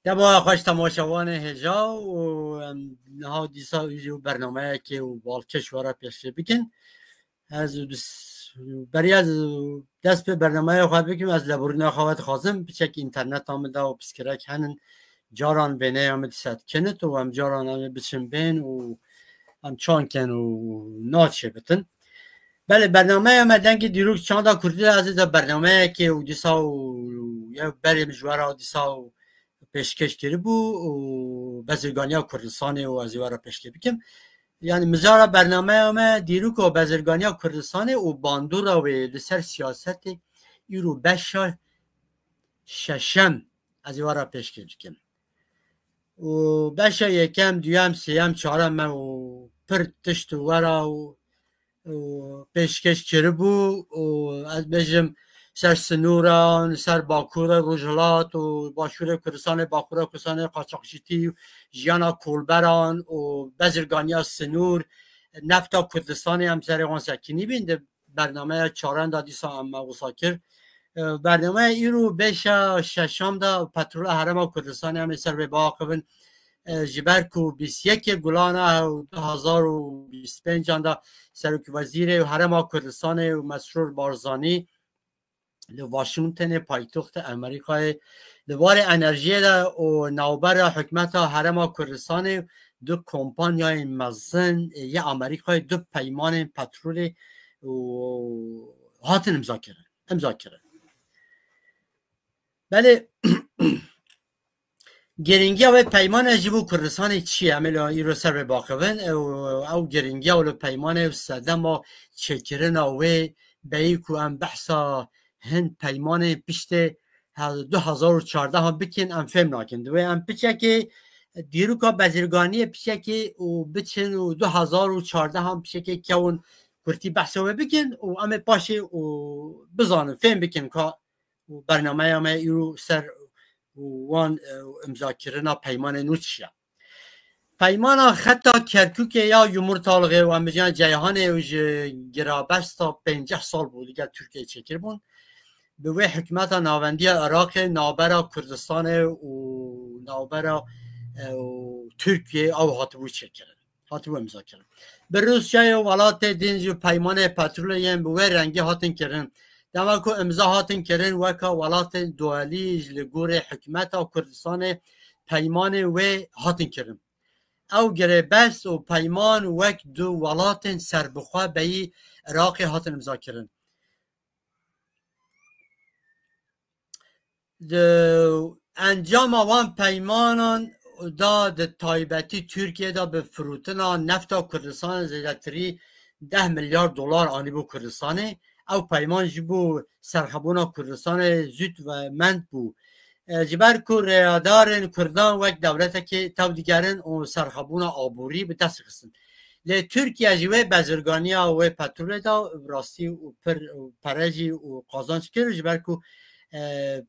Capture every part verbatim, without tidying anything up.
Dema xweş temaşevanê hêja û em niha dîsa jî bernameyekê û balkêş we re pêşkê bikin. Ez û dis-, berî ez dest pê bernameya xwe bikim, ez leborîna xwe dixwazim, piçek înterneta min de û piskirek henin, caran wêneya min disetkinit û em caran em ê biçin bên û em çand ken û naçêbitin. Belê, bernameya me dengê dîrok çanda kurdî de ez ê de bernameyekê û dîsa û yew berê min ji we re dîsa û pêşkêş kiribû û bezirganiya Kurdistanê û ez ê we re pêşkê bikim. Yani mijara bernameya me dîrok û bezirganiya Kurdistanê û bandora wê li ser siyasetê îro beşa şeşem ez ê we re pêşkê dikim. Û beşa yekem, duyem, sêyem, çarem me û pir tişt û we re û û pêşkêş kiribû û ez bêjim ser sinûran, ser Bakurê Rojhilat û Başûrê Kurdistanê, Bakurê Kurdistanê, qaçaxçîtî, jiyana kolberan û bezirganiya sinûr, nefta Kurdistanê em serê wan sekinî bîn. Di bernameya çaran de dîsa em me wisa kir. E, bernameya îro beşa şeşan de petrola Herêma Kurdistanê em ê ser vê biaxivin. E, ji ber ku bîst yekê Gulana du hezar û bîst pêncan de Serokvezîrê Herêma Kurdistanê û Mesrûr Barzanî li Washingtonê, paytexta Amerîkayê, li warê enerjiyê de û navbera hikûmeta Herêma Kurdistanê du kompanyayên mezin yê Amerîkayê du peymanên petrolê û hatin imza kirin. Imza kirin. Belê, girîngiya wê peymane ji bo Kurdistanê çi ye? Em ê li îro ser vê biaxivin. Ew, ew girîngiya wê li peymane û sedema çêkirina wê beyî ku em behsa hin peymanên piştê he-, du hezar û çardehan bikin, em fêm nakin. Divê em piçekê dîroka bezirganiyê piçekê û biçin û du hezar û çardehan piçekê kewin kurtî behsa wê bikin û em ê paşê û bizanin, fêm bikin ka û bernameya me îro ser û wan, e, imzakirina peymanê nû çi ye? Peymana xeta Kerkûkê ya Yumurtalığı û em bêjin Ceyhanê û ji girabesta pênceh sal bû digel Tirkiyeyê çêkiribûn. Bi wê hikûmeta navendiya Iraqê navbera Kurdistanê û navbera, e, û Tirkiyeyê ew hatibû çêkirin. Hatibû imza kirin. Bi Rûsyayê û welatê din jî peymanê petrolê yên bi wê rengî hatin kirin. Dema ku imza hatin kirin, weka welatên dualî ji li gorî hikûmeta Kurdistanê peymanê wê hatin kirin. Ew girêbest û peyman wek du welatên serbixwe beyî Iraqê hatin imza kirin. Di encama wan peymanan da di taybetî Tirkiye de bi firotina nefta Kurdistanê zêdetirî deh milyar dolar anîbû Kurdistanê. Ew peyman ji bo serxebûna Kurdistanê zût ve mend bû. E, ji ber ku rêyadarên Kurdan wek dewletekê tev digerin û serxebûna aborî bi dest xistin. Lê Tirkiye ji wê bezirganiya wê petrolê de bi rastî û pir û pere jî û qazanç kir, ji ber ku, e,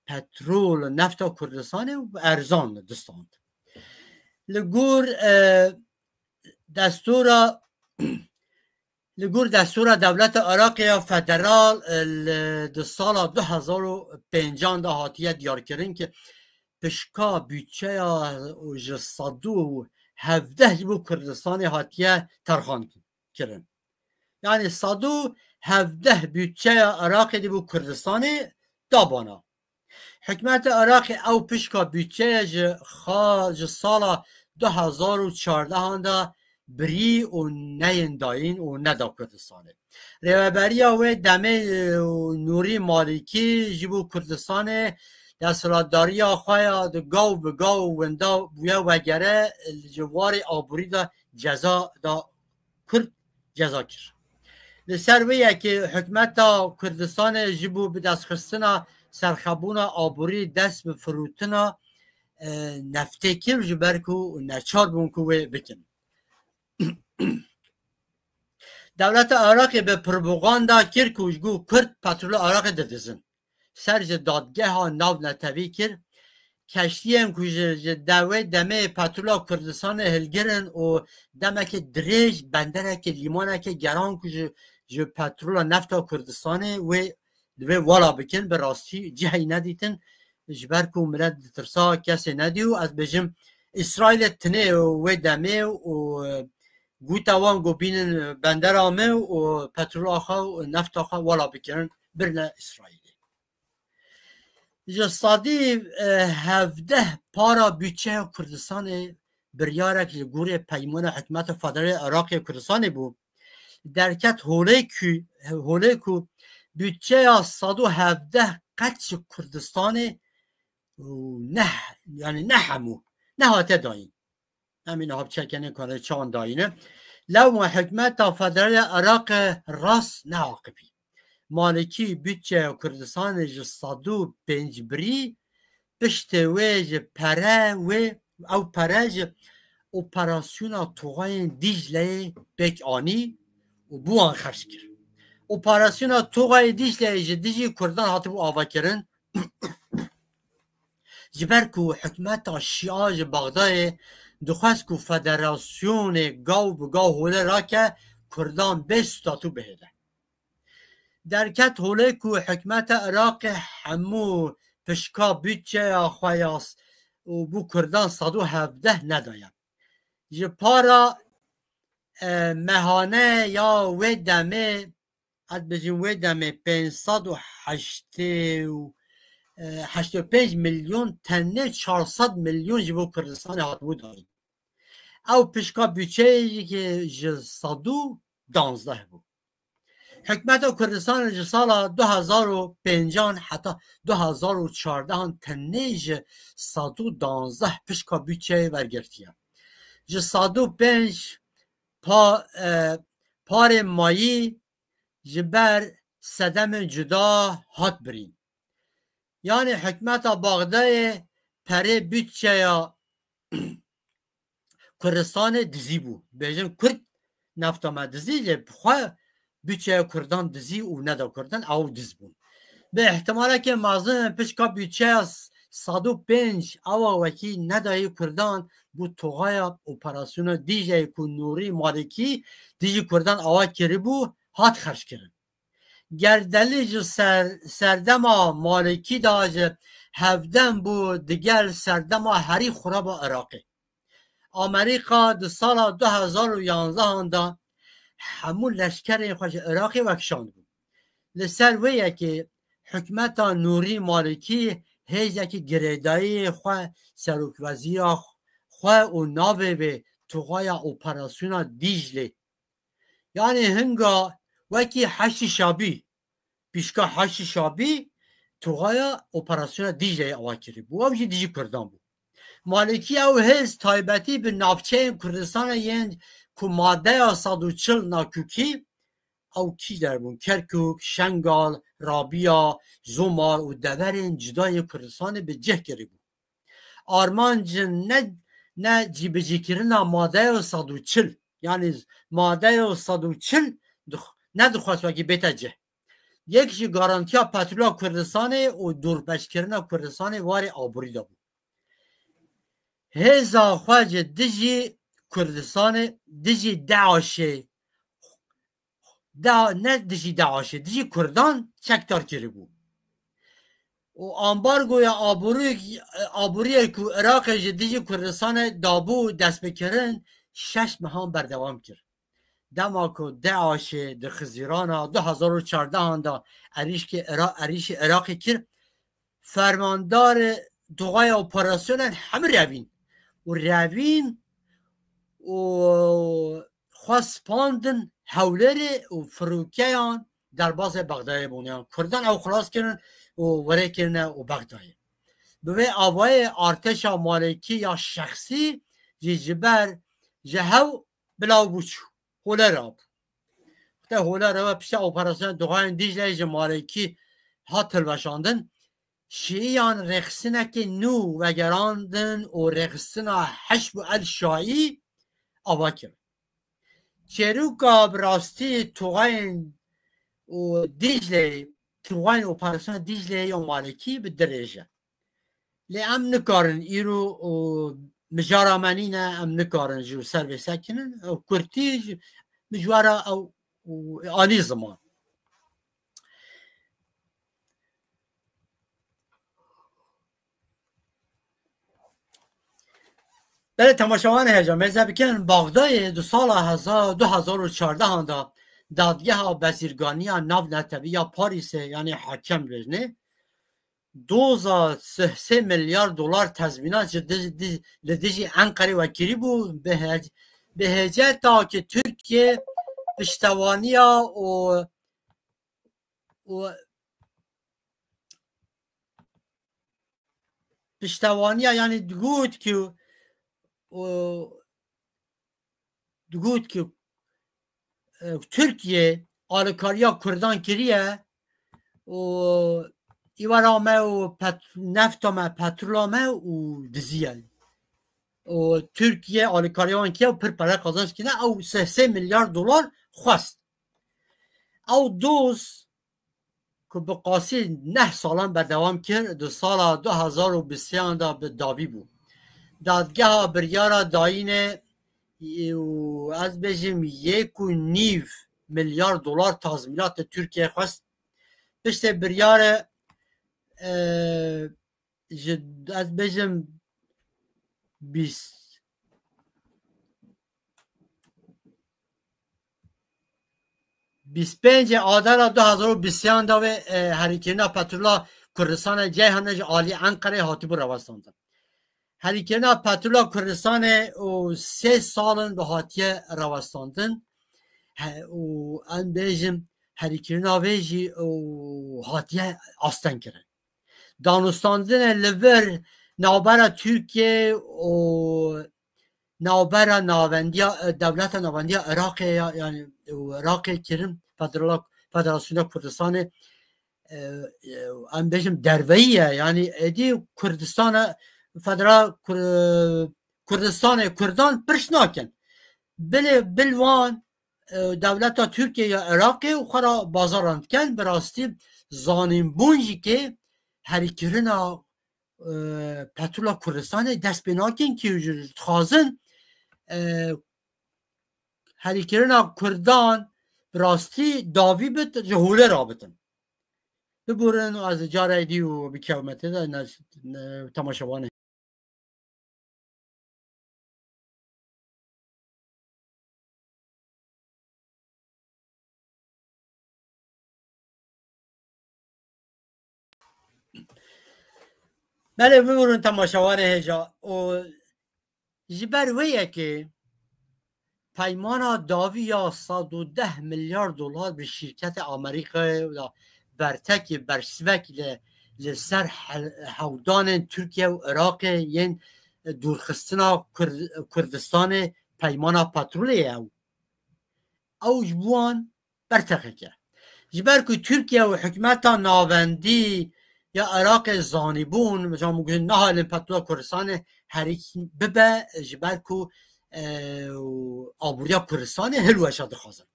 petrol, nefta Kurdistanê erzan distand. Li gor, e, destûra, li gor destûra dewleta Iraqê ya federal, e, li, di sala du hezar û pêncan de hatiye diyarkirin ki pişka budçeya ji sed û hevdeh ji bo Kurdistanê hatiye terxan kirin. Yani sed û hevdeh budçeya Iraqê di bo Kurdistanê dabana. Hikûmeta Iraqê ew pişka budçeya ji xa-, ji sala du hezar û çardehan de birî û neyên dayîn û neda Kurdistanê. Rêveberiya wê demê, e, Nûrî Malîkî ji bo Kurdistanê desthilatdariya xwe ya di gav bi gav winda bûye wegere, e, ji warê aborî de ceza da Kurd ceza kir. Li ser wê yekê hikûmeta Kurdistanê ji bo bidestxistina serxebûna aborî dest bi firotina, e, neftê kir, ji ber ku neçar bûn ku wê bikin. Dewleta Iraqê bi propaganda kir ku ji ku Kurd petrola Iraqê didizin. Ser ji dadgeha navnetewî kir. Keştiyên ku ji, ji dewê demê petrola Kurdistanê hilgirin û demekê dirêj benderekê, lîmanekê geran ku ji, ji petrola nefta Kurdistanê wê, divê wala bikin, bi rastî cihê nedîtin, ji ber ku milet ditirsa, kesê nedî û ez bêjim, Îsraîlê tinê wê demê û guta wan ku bînin bendera me û petrola xwe û nefta xwe wala bikirin, birine Îsraîlê. Ji sedî, e, hevdeh para budçeya Kurdistanê biryarek li gorî peymana hikûmeta federalê Iraqê Kurdistanê bû. Derket holê ku, holê ku budçeya sed û hevdeh qet ji Kurdistanê û ne, yani ne hemû, nehate dayîn. Em ê niha biçekenê ku çawan dayîne. Lewma hikûmeta federalê Iraqê rast neaqibî. Malikî budçeya Kurdistanê ji sed û pênc birî, piştê wê ji pere wê, ew pere ji operasyona toxayên Dîcleyê pêk anî û bi wan xerc kir. Operasyona toxayê Dîcleyê ji dijî Kurdan hatibû avakirin. Ji ber ku hikûmeta Şîa ji Bexdayê dixwest ku federasyonê gav bi gav holê rake, Kurdan bê statû bihêle. Derket holê ku hikûmeta Iraqê hemû pişka budçeya xwe ya s-, û bû Kurdan sed û hevdeh nedaye. Ji para, e, mehane ya wê demê, ez bêjim wê demê pênc sed û heştê û, e, heştê û pênc milyon tenê çar sed milyon ji bo Kurdistanê hatibû dayîn. Ew pişka budçeyê ji sed û danzdeh bû. Hikûmeta Kurdistanê ji sala du hezar û pêncan heta du hezar û çardehan tenê ji sed û danzdeh pişka budçeyê wergirtiye. Ji sed û pênc pa-, e, parê mayî ji ber sedemên cuda hat birîn. Yani hikûmeta Bexdayê perê budçeya Kurdistanê dizî bû. Bêjin Kurd nefta me dizî, lê bi xwe budçeya Kurdan dizî û neda Kurdan, ew diz bûn. Bi ihtimaleke mezin pişka budçeya s-, sed û pênc ewa wekî nedayê Kurdan, bû toxaya operasyona Dîcleyê ku Nûrî Malikî dijî Kurdan awa kiribû, hat xerckirin. Gerdelî ji ser-, serdema Malikî de ji hevdem bû digel serdema herî xiraba Iraqê. Amerîka di sala du hezar û yanzdehan de hemû leşkerên xwe ji Iraqê wekişandibû. Li ser wê yekê hikûmeta Nûrî Malikî hêzekî girêdayî xwe, serokwezîra xwe û navê vê toxaya operasyona Dîclê. Yani hinga wekî Heşdî Şabî, pişka Heşdî Şabî toxaya operasyona Dîcleyê awa kirî bû. Ew jî dijî Kurdan bû. Malikî ew hêz taybetî bi navçeyên Kurdistanê yên ku madeya sed û çil nakûkî ew kî derbûn? Kerkûk, Şengal, Rabiya, Zomar û deverên cuda yê Kurdistanê bi cih kirî bû. Armanc ne, ne cîbicîkirina madeya sed û çil, yani madeya sed û çil dix-, nedixwest wekî bête cih. Yek jî garantiya petrola Kurdistanê û dorpêçkirina Kurdistanê warê aborî de bû. Hêza xwe ji dijî Kurdistanê, dijî DAIŞê, da-, ne dijî DAIŞê, dijî Kurdan çekdar kiribû. Û ambargoya aborî-, aboriyê ku Iraqê ji dijî Kurdistanê dabû destpêkirin, şeş mehan berdewam kir. Dema ku DAIŞê di Xizîrana du hezar û çardehan de erîşkê Ira-, erîşî Iraqê kir, fermandarê toxaya operasyonan hemî revîn. Û revîn û xwe spandin Hewlêrê û firokeyan derbazê Bexdayê bûn. Yan Kurdan ew xilas kirin û werê kirine û Bexdayê. Bi vê avayê artêşa Malekî ya şexsî jî ji ber ji hew bila bû çû. Hole rabû. te hole rewe pişta operasyona Tuxayên Dîcleyê ji Malekî hat hilweşandin. Şiiyan rêxistinekê nû vegerandin û rêxistina Heşb û El Şaî ava kir. Çêrûka bi rastî Tuxayên û Dîcleyê, Tuxayên Operasyona Dîcleyê ya Malekî bi dirêj e. Lê em nikarin îro û mijara me nîne, em nikarin ji ser vê sekinin. Ew kurtî ji mijwara ew û anî ziman. Belê temaşevanê hêja mêze bikin, Baxdayê di sala hezar, du hezar û çardehan de dadgeha bezîrganiya navnetewî ya Parîsê, yanî hakem bêjnê, doza sê milyar dolar tezmînat ji di-, di-, li dijî Enqerê wekirî bû, bi hec-, bi hêceta ki Tirkiye piştevaniya û, û piştevaniya, yanî digot ki, û digot ki, e, Tirkiye alîkariya Kurdan kiriye û îvara me û pet-, nefta me, petrola me û diziye. Û Tirkiye alîkariya wan kiye û pir pere qazanç kine, ew sê, sê milyar dolar xwest. Ew doz ku bi qasî neh salan berdewam kir, di sala du hezar û bîst de bi davî bû. Dadgeha biryara dayînê û ez bêjim yek û nîv milyar dolar tazmînatê Tirkiye xwest. Piştê biryarê, e, ji, ez bêjim bîst, bîst pêncê Adara du hezar û bîst de wê, e, herîkirina petrola Kurdistanê Ceyhanê ji alî Enqerê hatibû rawestandin. Herîkirina petrola Kurdistanê û sê sal in bi hatiye rawestandin. He, û em bêjim herîkirina vê jî û hatiye asteng kirin. Danûstandinê li vir navbera Tirkiye û navbera navendiya, e, dewleta navendiya Iraqê ya, yanî, û Iraqê kirin federala, Federasyona Kurdistanê, e, e, em bêjim derveyî ye. Yanî êdî Kurdistana, federal Kur-, Kurdistanê Kurdan pişt nakin. Bilê bil wan, e, dewleta Tirkiye ya Iraqê û xwe ra bazaran dikin, bi rastî zanînbûn jî kê herîkirina, e, petrola Kurdistanê dest pê nakin kî ji dixwazin, e, herîkirina Kurdan bi rastî davî bit, ji holê rabitin. Biborin, ez carayê dî û bikevme tê de, ne, ne, temaşevanê. Belê, biborin temaşevanê hêja. Û ji ber wê yekê peymana dawî ya sed û deh milyar dolar bi şîrketê Amerîkayê de bertekî bersivek li, li ser he-, hewldanên Tirkiye û Iraqê yên dûrxistina Kur-, Kurdistanê peymana petrolê ye ew. Ew ji bo wan bertexek e. Ji ber ku Tirkiye û hikûmeta navendî ya Iraqê zanîbûn, mesela min got, nahalin petrola Kurdistanê herî bibe, ji ber ku, e, aboriya Kurdistanê hilweşa dixwazin.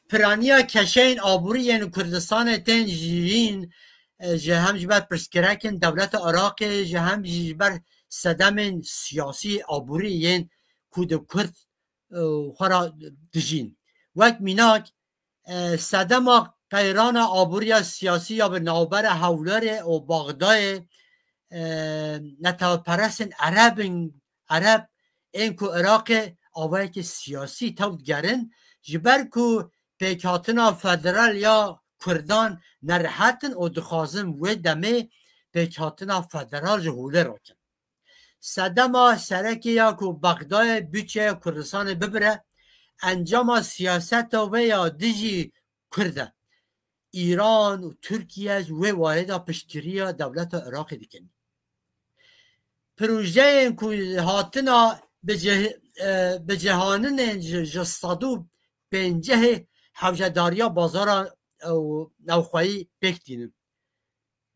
Piraniya keşeyên aborî yên Kurdistanê tên jiyîn, e, ji hem ji ber pirsgirêkên dewleta Iraqê, ji hem jî ji ber sedemên siyasî aborî yên ku di Kurd, e, xwe ra dijîn. Wek mînak, e, sedema qeyrana aboriya siyasî ya bi navbera Hewlerê û Baxdayê, e, neteweperestên Ereb in, Ereb ên ku Iraqê awayekî siyasî tew digerin, ji ber ku pêkhatina federal ya Kurdan nerehet in û dixwazin wê demê pêkhatina federal ji holê rakin. Sedema serekê ya ku Bexdayê budçeya Kurdistanê bibire, encama siyaseta wê ya dijî Kurd e. Îran û Tirkiye ji wê warê de piştgiriya dewleta Iraqê dikin. Projeyên ku hatina bicih-, e, bicihaninên ji, ji sed û pêncehê hewcedariya bazara ew navxweyî pêk tînin.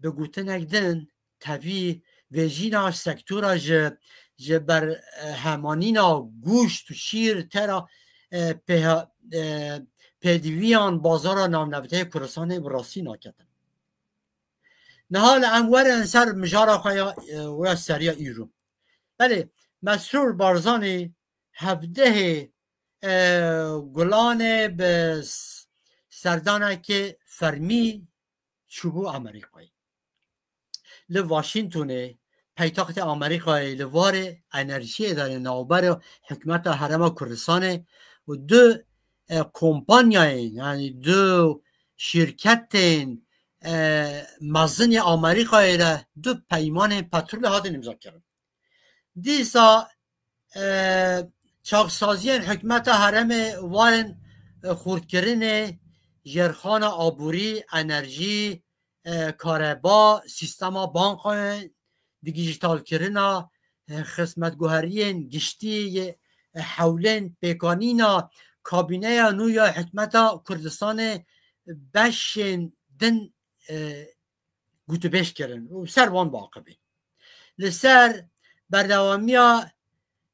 Bi gotinek din, tevî vêjîna sektora ji, ji berhemanîna goşt û şîr tera, e, pêha-, e, pêdiviyan bazara navnevteyê Kurdistanê bi rastî naketin. Niha li em werin ser mijara xwe ya, e, ya seriya îro. Belê, Mesrûr Barzanî hevdehê, e, Gulanê bi s-, serdanekê fermî çûbû Amerîkayê. Li Washingtonê, paytextê Amerîkayê, li warê enerjiyê de li navbera hikûmeta Herêma Kurdistanê û du, e, kompanyayên, yanî du şîrketên, e, mezin ê Amerîkayê de du peymanên petrolê hatin îmzakirin. Dîsa, e, çaksaziyên hikûmeta herêmê warên, e, xurtkirinê jêrxana aborî, enerjî, e, kareba, sîstema bankayan, dijîtalkirina, e, xizmetguheriyên giştî yê, e, hewlên pêkanîna kabîneya nû ya hikûmeta Kurdistanê beşên din, e, gotûbêj kirin û ser wan biaqibîn. Li ser berdewamiya,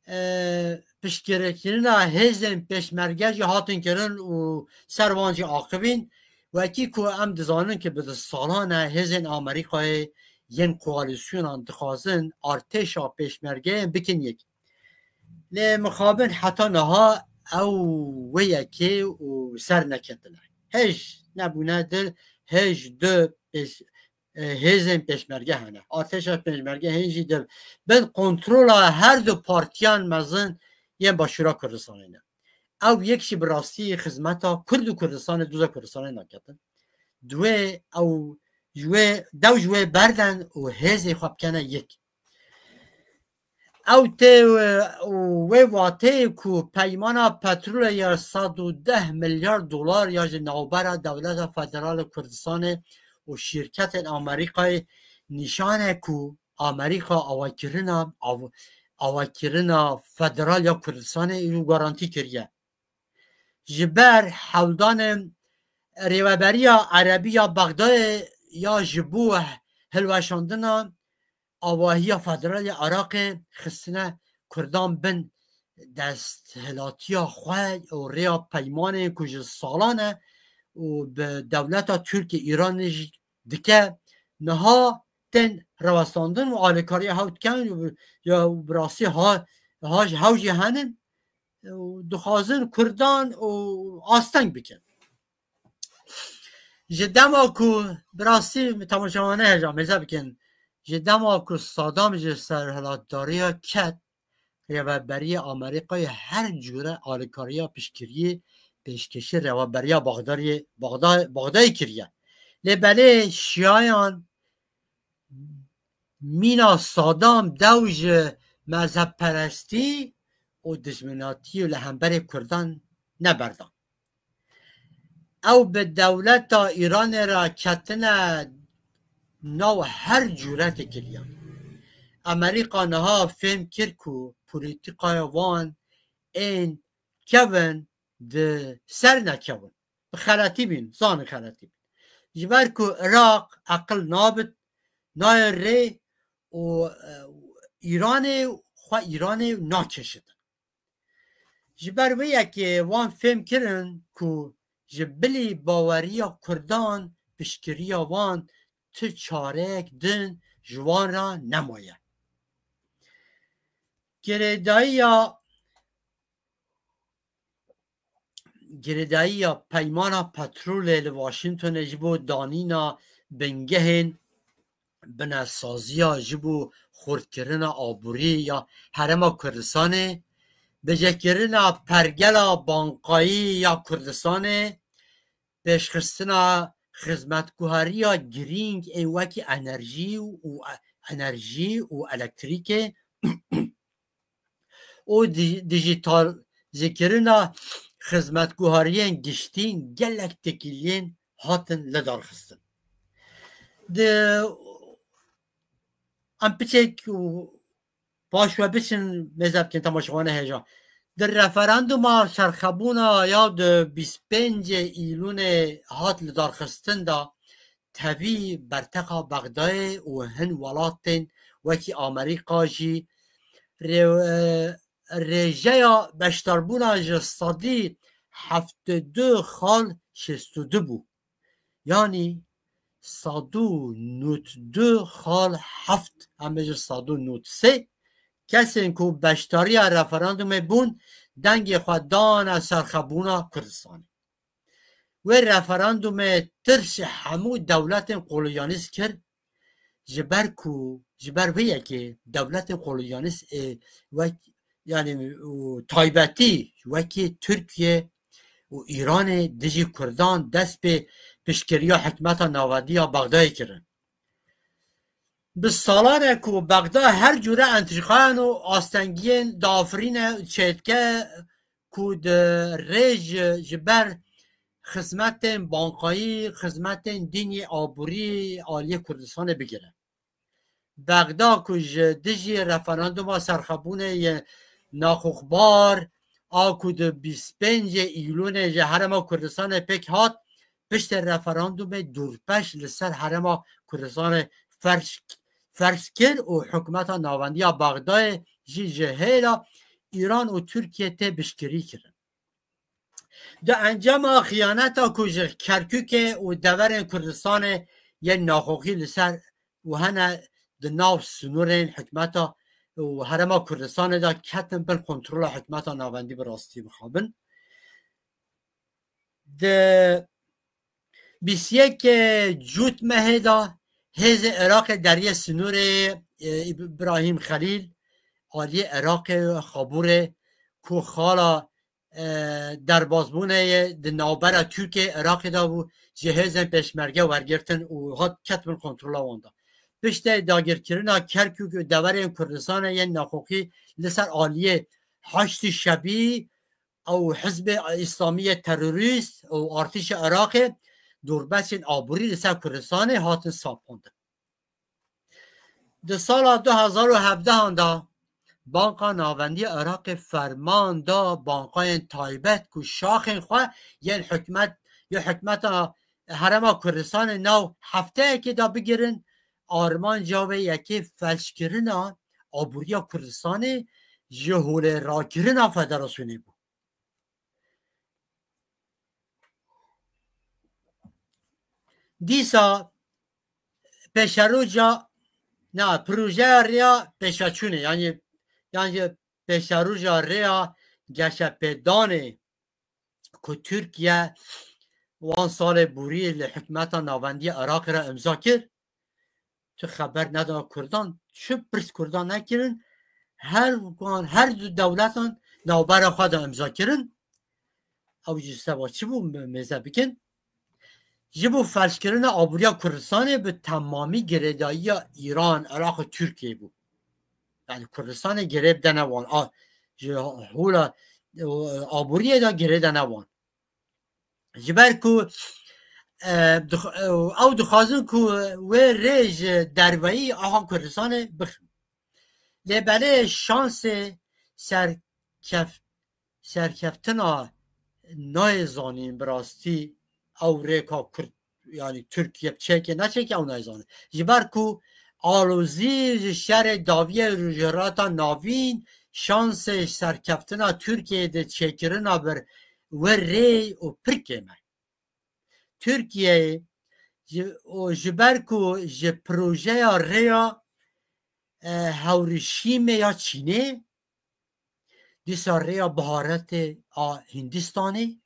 e, piştgirêkirina hêzên pêşmerge jî hatin kirin û ser wan jî aqibîn. Wekî ku em dizanin ki bi salan e hêzên Amerîkayê yên koalîsyonan dixwazin artêşa pêşmergeyên bikin yek. Lê mixabin heta niha ew wê yekê û ser neketine. Hêj nebûne dir, hêj du pêş-, e, hêzên pêşmerge hene. Artêşa pêşmerge hên jî di bin kontrola her du partiyan mezin yên Başûra Kurdistanê ne. Ew yek jî bi rastî xizmeta Kurd û Kurdistanê, doza Kurdistanê naketin. Di wê ew ji wê, dew ji wê berden û hêzê xwe bikene yek. Ew tê, e, û wê wateyê ku peymana petrolê ya sed û deh milyar dolar ya ji navbera Dewleta Federal a Kurdistanê û şîrketên Amerîkayê nîşan e ku Amerîka avakirina, av-, avakirina federal ya Kurdistanê îro garantî kiriye. Ji ber hewldanên Rêveberiya Erebî ya Bexdayê ya ji bo hilweşandina avahiya federal ya Iraqê xistine Kurdan bin desthilatiya xwe û rêya peymanên ku ji salan e û bi dewleta Tirkiyê Îranê jî dike, niha tên rewestandin û alîkariya hew dikin û ya bi rastî ha, ha, hew jî henin û dixwazin Kurdan û asteng bikin. Ji dema ku bi rastî temaşevanê hêja mêze bikin, ji dema ku Sadam ji serhilatdariya ket, rêveberiya Amerîkayê her cûre alîkariya piştgiriyê pêşkêşî rêveberiya Baxdariyê, Baxda-, Baxdayê kiriye. Lê belê şiyayan mîna Sadam dew ji mezhebperestî û dijminatî û li hemberê Kurdan neberdan. Ew bi dewleta Îranê re ketine nav her cûretê kiriyan. Amerîka niha fêm kir ku polîtîkaya wan ên kevin di ser nekevin. Bi xeletî bîn, zanin xeletî bîn. Ji ber ku Iraq eqil nabit, nayê rê û, e, Îranê xwe Îranê nakişitin. Ji ber vê yekê wan fêm kirin ku ji bilî baweriya Kurdan piştgiriya wan ti çareyek din ji wan re nemaye. Girêdayiya, girêdayiya peymana petrolê li Washingtonê ji bo danîna bingehên binesaziya ji bo xurtkirina aborî ya Herêma Kurdistanê, bicihkirina pergela bankayî ya Kurdistanê, pêşxistina xizmetguheriya girîng ê wekî enerjî û, enerjî û elektrîkê û di-, dijîtalîzekirina xizmetguheriyên giştî gelek têkiliyên hatin lidarxistin. Di, em piçek û paş we biçin mêze bikin temaşevanê hêja. Di referanduma serxebûna ya di bîst pêncê Îlûnê hat lidarxistin de tevî berteqa Bexdayê û hin welatên wekî Amerîka jî rê-, rêjeya beşdarbûna ji sedî heftê du xal şêst û du bû. Yanî sed û nod du xal heft, em bêjin sed û nod sê kesên ku beşdariya referandumê bûn, dengê xwe dane serxebûna Kurdistanê. Wê referandumê tirs ji hemû dewletên kolonîalîst kir, ji ber ku, ji ber vê yekê dewletên kolonîalîst ê wek, yanî, û taybetî wekî Tirkiye û Îranê dijî Kurdan dest pê piştgiriya hikmeta navendî ya Bexdayê kirin. Bi salan e ku Bexda her cûre entrîkayan û astengiyên diafirîne û çêdike ku di rê ji, ji ber xizmetên bankayî, xizmetên dînî, aborî aliyê Kurdistanê bigire. Bexda ku ji dijî referanduma serxebûnê yê naxoxbar a ku di bîst pêncê Îlûnê ji Herêma Kurdistanê pêk hat, piştê referandumê dûrpêç li ser Herêma Kurdistanê ferz, ferz kir û hikûmeta navendiya Bexdayê jî ji hêla Îran û Tirkiye tê piştgirî kirin. Di encama xiyaneta ku ji Kerkûkê û deverên Kurdistanê yên naxoxî li ser û hene di nav sînorên hikûmeta û Herêma Kurdistanê de ketin bin kontrola hikûmeta navendî, bi rastî mixabin. Di bîst yek Cût mehê de hêzê Iraqê deriyê sînorê, e, Îbrahîm Xelîl aliyê Iraqê Xabûrê ku xala, e, derbazbûnê ye di navbera Tirkiye Iraqê de bû, ji hêzên pêşmerge wergirtin û hat ket bin kontrola wan de. Piştê dagirkirina Kerkûk û deverên Kurdistanê yên naxoxî li ser aliyê Haşdî Şebî û Hizbê Îslamî yê terorîst û artêşa Iraqê dorbeçên aborî li ser Kurdistanê hatin sapandin. Di sala du hezar û hevdehan de Banka Navendî ya Iraqê ferman da bankayên taybet ku şaxên xwe yên hikûmet, ya hikûmeta Herêma Kurdistanê nav hefteyekê de bigirin, armanca wê yekê felçkirina aboriya Kurdistanê ji holê rakirina federasyonê bû. Dîsa pêşeroja, na, projeya rêya pêşveçûnê, yanî, yanî pêşeroja rêya geşepêdanê ku Tirkiye wan salê borî li hikûmeta navendî ya Iraqê re imza kir, tu xeber neda Kurdan, çi pirs Kurdan nekirin, her wan, her du dewletan navbera xwe de imza kirin. Ew jî seba çi bû, me-, mêze bikin? Ji bo felçkirina aboriya Kurdistanê bi temamî girêdayiya Îran, Iraq û Tirkiyê bû. Yani Kurdistanê girê bidene wan. A, ji hola, e, aboriyê de girê dene wan. Ji ber ku, e, dix-, e, ew dixwazin ku wê rê ji derveyî aha Kurdistanê bixin. Lê belê şansê serkef-, serkeftina nayê zanîn bi rastî ew rêka Kurd, yani Tirkiye çêke neçêke ew nayê zanîn. Ji ber ku alozî ji şerê dawiyê Rojhilata Navîn şansê serkeftina Tirkiyeyê di çêkirina bir wê rê û pir kêm e. Tirkiyeyê ji, û ji ber ku ji projeya rêya, e, hewrişîmê ya Çînê, dîsa rêya biharetê a Hindistanê,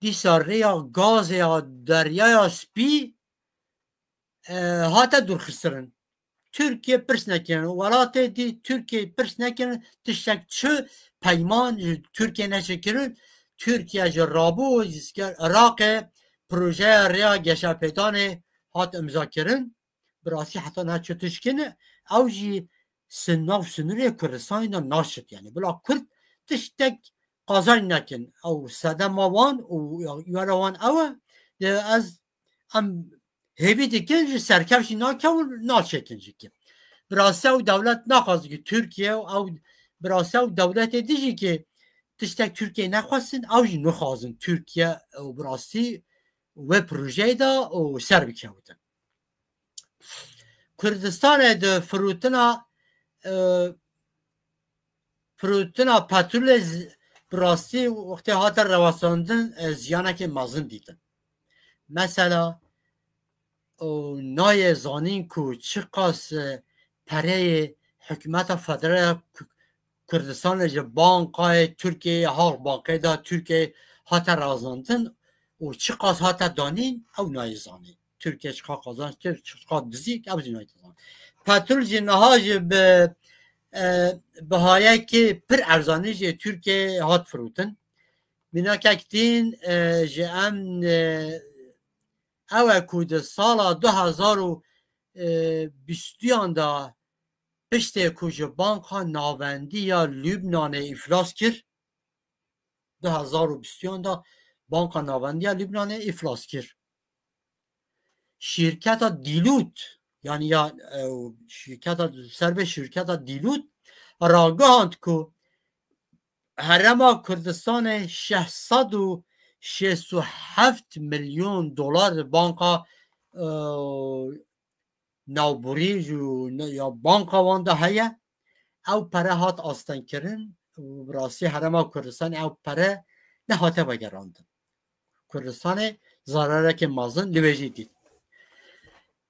dîsa rêya gazê ya Deryaya Spî, e, hate dûrxistirin. Tirkiye pirs nekirin. Welatê dî Tirkiye pirs nekirin. Tiştek çi peyman ji Tirkiye neçe kirin. Tirkiye ji rabû ji sker Iraqê projeya rêya geşepêdanê hat imza kirin. Bi rastî heta niha çi tişt kirin. Ew jî sin-, nav sinirê Kurdistanê de naşit. Yani bila Kurd tiştek qazanc nekin. Ew sedema wan û ya-, yara wan ew e. De ez, em hêvî dikin ji serkevşî nakewin, naçêkin jî ki. Bi rastî ew dewlet naxwazin ki Tirkiye û ew, bi rastî ew dewletê dijî ki tiştek Tirkiye nexwestin, ew jî nixwazin Tirkiye û bi rastî wê projeyê de û ser bikewtin. Kurdistanê de firotina, e, firotina petrolê z-, bi rastî wextê hate rewesandin, e, ziyanekê mezin dîtin. Mesela, û nayê zanîn ku çiqas, e, pereyê hikûmeta federal ya Ku-, Kurdistanê ji bankayê Tirkiyeyê, Halk Bankayê de Tirkiyeyê hate razandin û çiqas hate danîn, ew nayê zanîn. Tirkiye çiqas qazanç kir, çiqas dizî, ew jî nayê zanîn. Petrol jî niha jî bi, e, bihayekê pir erzanî jî Tirkiyeyê hat firotin. Mînakek din, e, ji em, e, ew e ku di sala du hezar û bîstiyan de piştê ku ji Banka Navendî ya Lubnanê îflas kir, du hezar û bîstiyan de Banka Navendî ya Lubnanê îflas kir. Şîrketa Dîlût, yanî ya, e, şîrketa, ser vê şîrketa Dîlût ragihand ku Herêma Kurdistanê şeş sed û şêst û heft milyon dolar di banka, e, navborî ji ne-, ya banka wan de heye. Ew pere hat astengkirin û bi rastî Herêma Kurdistanê ew pere nehate vegerandin. Kurdistanê zararekê mezin li wê jî dît.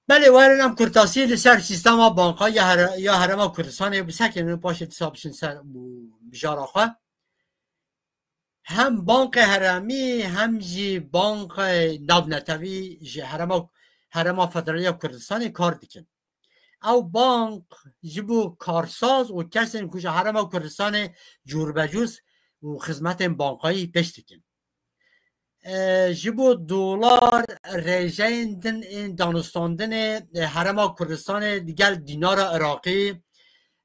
Belê werin em kurtasî li ser sîstema banka ya here-, ya Herêma Kurdistanê bisekinin, paşê dîsa biçin ser mijara xwe. Hem bankê herêmî hem jî bankê navnetewî ji Herêma, Herêma Federal ya Kurdistanê kar dikin. Ew bank ji bo karsaz û kesên ku ji Herêma Kurdistanê cûrbecûz û xizmetên bankayî pêş dikin. E, ji bo dolar rêjeyên din ên danûstandinê, e, Herêma Kurdistanê digel dînara Iraqî,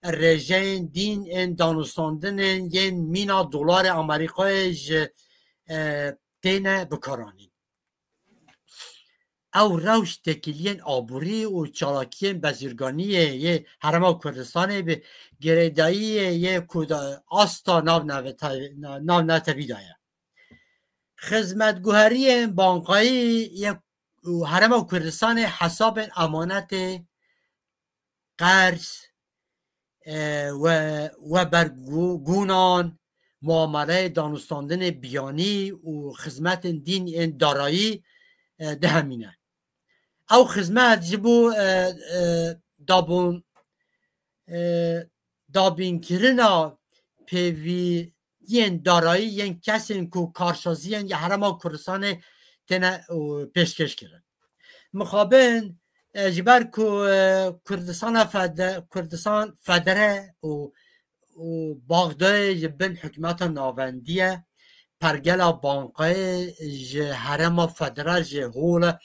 rêjeyên din ên danûstandinên yên mîna dolarê Amerîkayê ji, e, têne bikaranîn. Ew rewş têkiliyên aborî û çalakiyên bezirganiyê yê Herêma Kurdistanê bi girêdayiyê yê ku da asta navneveta-, na-, navnetewî de ye. Xizmetguheriyên bankayî yê û Herêma Kurdistanê hesabên emanetê, qerz, e, we, webergûnan, muameleyê danûstandinê biyanî û xizmetên din ên darayî, e, dihemîne. Ew xizmet ji bo, e, e, dabûn, e, dabînkirina pêviyên darayî yên kesên ku karsaziyên ya Herêma Kurdistanê têne, û, pêşkêş kirin. Mixabin, e, ji ber ku, e, Kurdistana fede-, Kurdistan federe û, û Baxdayê ji bin hikûmeta navendî ye, pergela bankayê ji Herêma Federal, ji hole,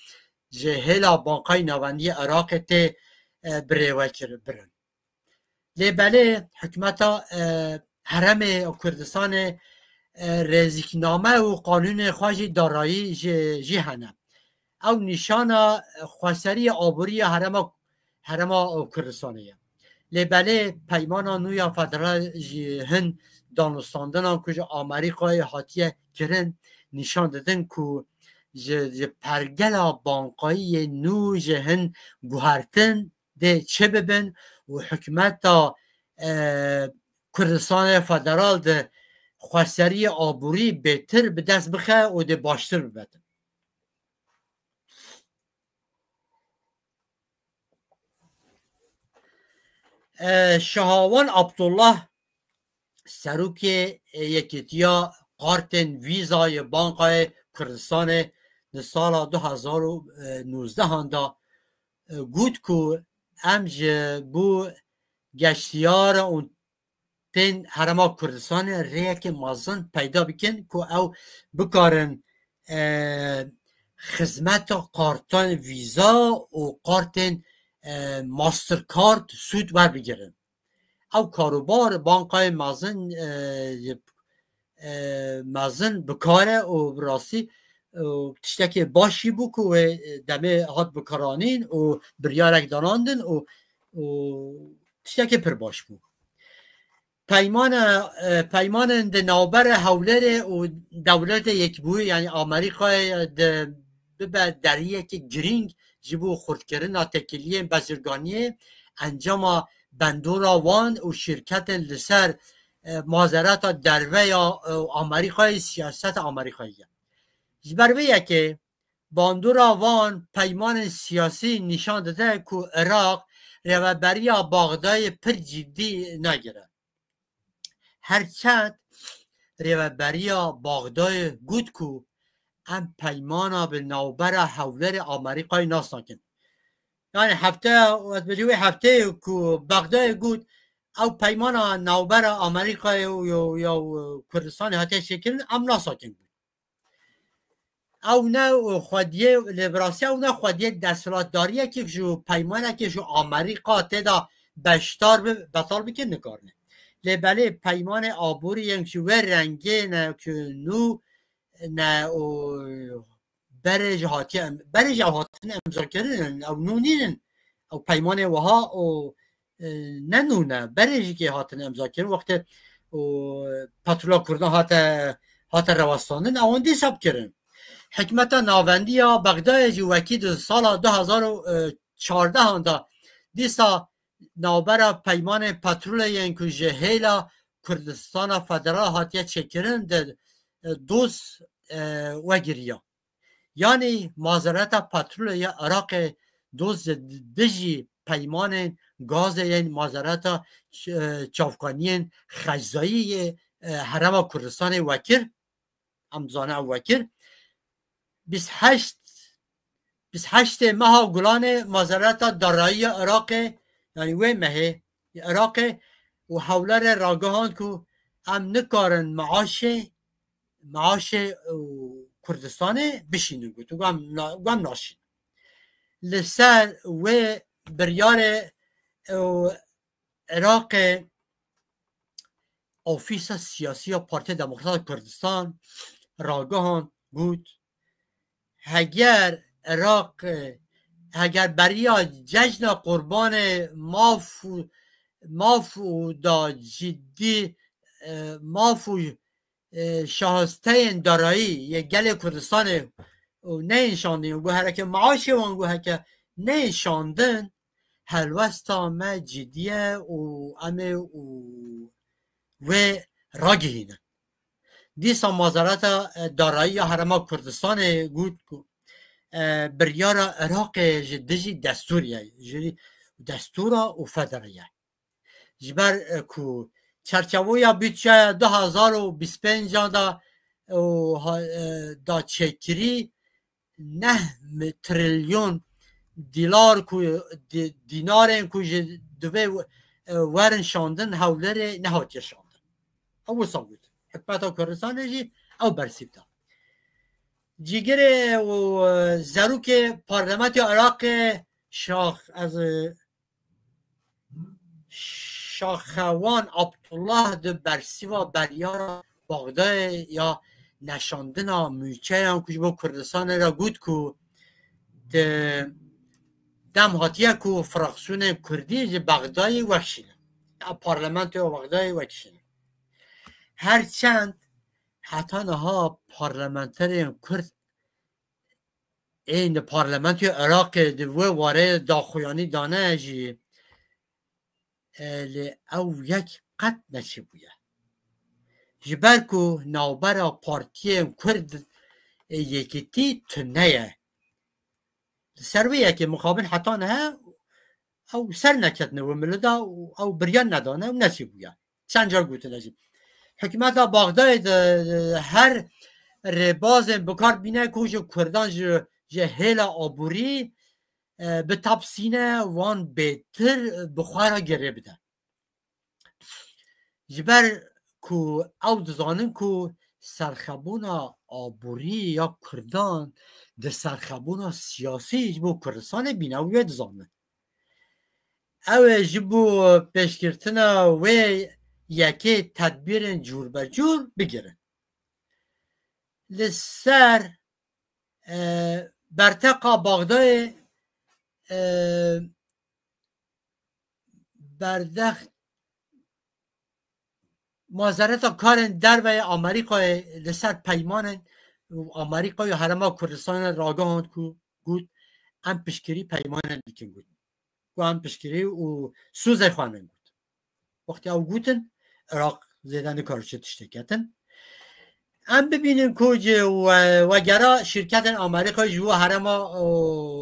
ji hêla bankayê navendî yê Iraqê tê, e, birêve kir-, birin. Lê belê hikûmeta, e, Herêmê Kurdistanê, e, rêzîkname û qanûnê xwe jî darayî jî, jî hene. Ew nîşana xweseriyê aborî ya Herêma, Herêma Kurdistanê ye. Lê belê peymana nû ya federal jî hin danûstandinan ku ji Amerîkayê hatiye kirin nîşan didin ku ji, ji pergela bankayî yê nû ji hin guhertin dê çi bibin û hikûmeta, e, Kurdistanê Federal de xweseriyê aborî bêtir bi dest bixe û dê baştir bibetin. E, Şahawan Abdullah, serokê Yekîtiya Kartên Vîza yê Bankayê Kurdistanê, di sala du hezar û nozdehan de, e, got ku em ji bo geştiyar û tên Herêma Kurdistanê rêyekê mezin peyda bikin ku ew bikarin, e, xizmeta kartên vîza û kartên, e, Mastercard sûd werbigirin. Ew karobar bankayê mezin, e, e, mezin bi kar e û bi rastî, e, tiştekê baş jî bû ku wê demê hat bikaranîn û biryarek danandin û, û tiştekê pir baş bû. Peymana, e, peymanên di navbera Hewlêrê û Dewleta Yekbûyî, yanî Amerîkayê, di bibe deriyekî girîng ji bo xurtkirina têkiliyên bezirganiyê, encama bandora wan û şîrketên li ser, e, mazereta derve ya, e, Amerîkayê, siyaseta Amerîkayê ye. Ji ber vê yekê bandora van peymanên siyasî nîşan dide ku Iraq rêveberiya Baxdayê pir cidî nagire. Her çend rêveberiya Baxdayê got ku em peymana bi navbera Hewlêrê Amerîkayê nas nakin. Yanî hefte, ez bêjim wê hefteyê ku Baxdayê got ew peymana navbera Amerîkayê û ya, ya Kurdistanê hatiye çêkirin, em nas nakin. Ew ne xwediyê, lê bi rastî ew ne xwediyê desthilatdariyekê ji peymanekê ji Amerîka tê de beşdar bi, betal bike nikarine. Lê belê peymanê aborî yên ji wê rengê ne ku nû ne û berê jî hatiye em-, berê jî ew hatine imzakirin, ew nû nînin. Ew peymanê wiha û, e, ne nû ne. Berê jî kê hatine imzakirin. Wextê û petrola Kurdan hate, hate rewestandin, ewan dîsa bikirin. Hikmeta navendî ya Bexdayê jî wekî di sala du hezar û çardehan de dîsa navbera peymanên petrolê yên ku ji hêla Kurdistana Federal hatiye çêkirin de, e, doz, e, wegiriya. Yanî mazereta petrolê ya Iraqê doz ji dijî peymanên gazê yên mazereta ç-, e, çavkaniyên xezayî yê, e, Herêma Kurdistanê wekir. Em zane ew wekir. Bîst heşt, bîst heştê meha Gulanê mazereta darayî ya Iraqê, yanî wê mehê Iraqê û Hewlêrê ragihand ku em nikarin maaşê, maaşê û Kurdistanê bişînin, got, û em na-, û em naşînin. Li ser wê biryarê û Iraqê Ofîsa Siyasî ya Partiya Demokrata Kurdistan ragihand, got, heger Iraq, heger beriya cejna qurbanê maf û, maf û da cidî, e, maf û, e, şahisteyên darayî yê gelê Kurdistanê û neyên şandin, û got hereke maaşê wan got heke neyên şandin, helwesta me cidî ye û em ê û wê ragihînin. Dîsa mazereta, e, darayî ya Herêma Kurdistanê got ku, e, biryara Iraqê ji dijî destûrê ye, ji destûra û federê ye. Ji ber, e, ku çerçevoya budçeya du hezar û bîst pênc de û ha-, e, da çêkirî neh mi-, trilyon dîlar ku di-, dînarên ku ji divê, e, werin şandin Hewlêrê nehatiye şandin. Ew wisa got. Hikûmeta Kurdistanê jî ew bersîv da. Cîgirê û, e, zerokê Parlamentoya Iraqê Şax-, ez, e, Şaxewan Abdullah di bersîva beryara Baxdayê ya neşandina mûçeyan ku ji bo Kurdistanê re got ku di dem hatiye ku fraksiyonên Kurdî ji Baxdayê wekişînin. Ya parlamentoya Baxdayê wekişînin. Her çend heta niha parlamenterên Kurd ên li parlamentoya Iraqê di wê warê daxuyanî dane jî, e, lê ew yek qet neçîbûye. Ji ber ku navbera partiyên Kurd, e, yekîtî tune ye. Li ser wê yekê mixabin heta niha ew ser neketine wê milida û ew biryar nedane û neçîbûye. Çend car gotine jî. Hikûmeta Baxdayê di, di her rêbazên bikar bîne ku ji Kurdan ji, ji hêla aborî, e, bitapsîne, wan bêtir bi xwe re girê bide. Ji ber ku ew dizanin ku serxebûna aborî ya Kurdan di serxebûna siyasî ji bo Kurdistanê bîne, ew wê dizanin. Ew ê ji bo pêşgirtina wê yekê tedbîrên cûrbecûr bigirin. Li ser, e, berteqa Baxdayê, e, berdex-, mazereta karên derveyê Amerîkayê li ser peymanên û Amerîka û Herêma Kurdistanê ragihand ku got, em piştgirî peymanên dikin, got. Ku em piştgirî û sûzê xwe nin, got. Wextê ew gotin, Iraq zêde nikar çi tiştê ketin. Em bibînin ku ji we-, wegera şîrketên Amerîka ji bo herêma û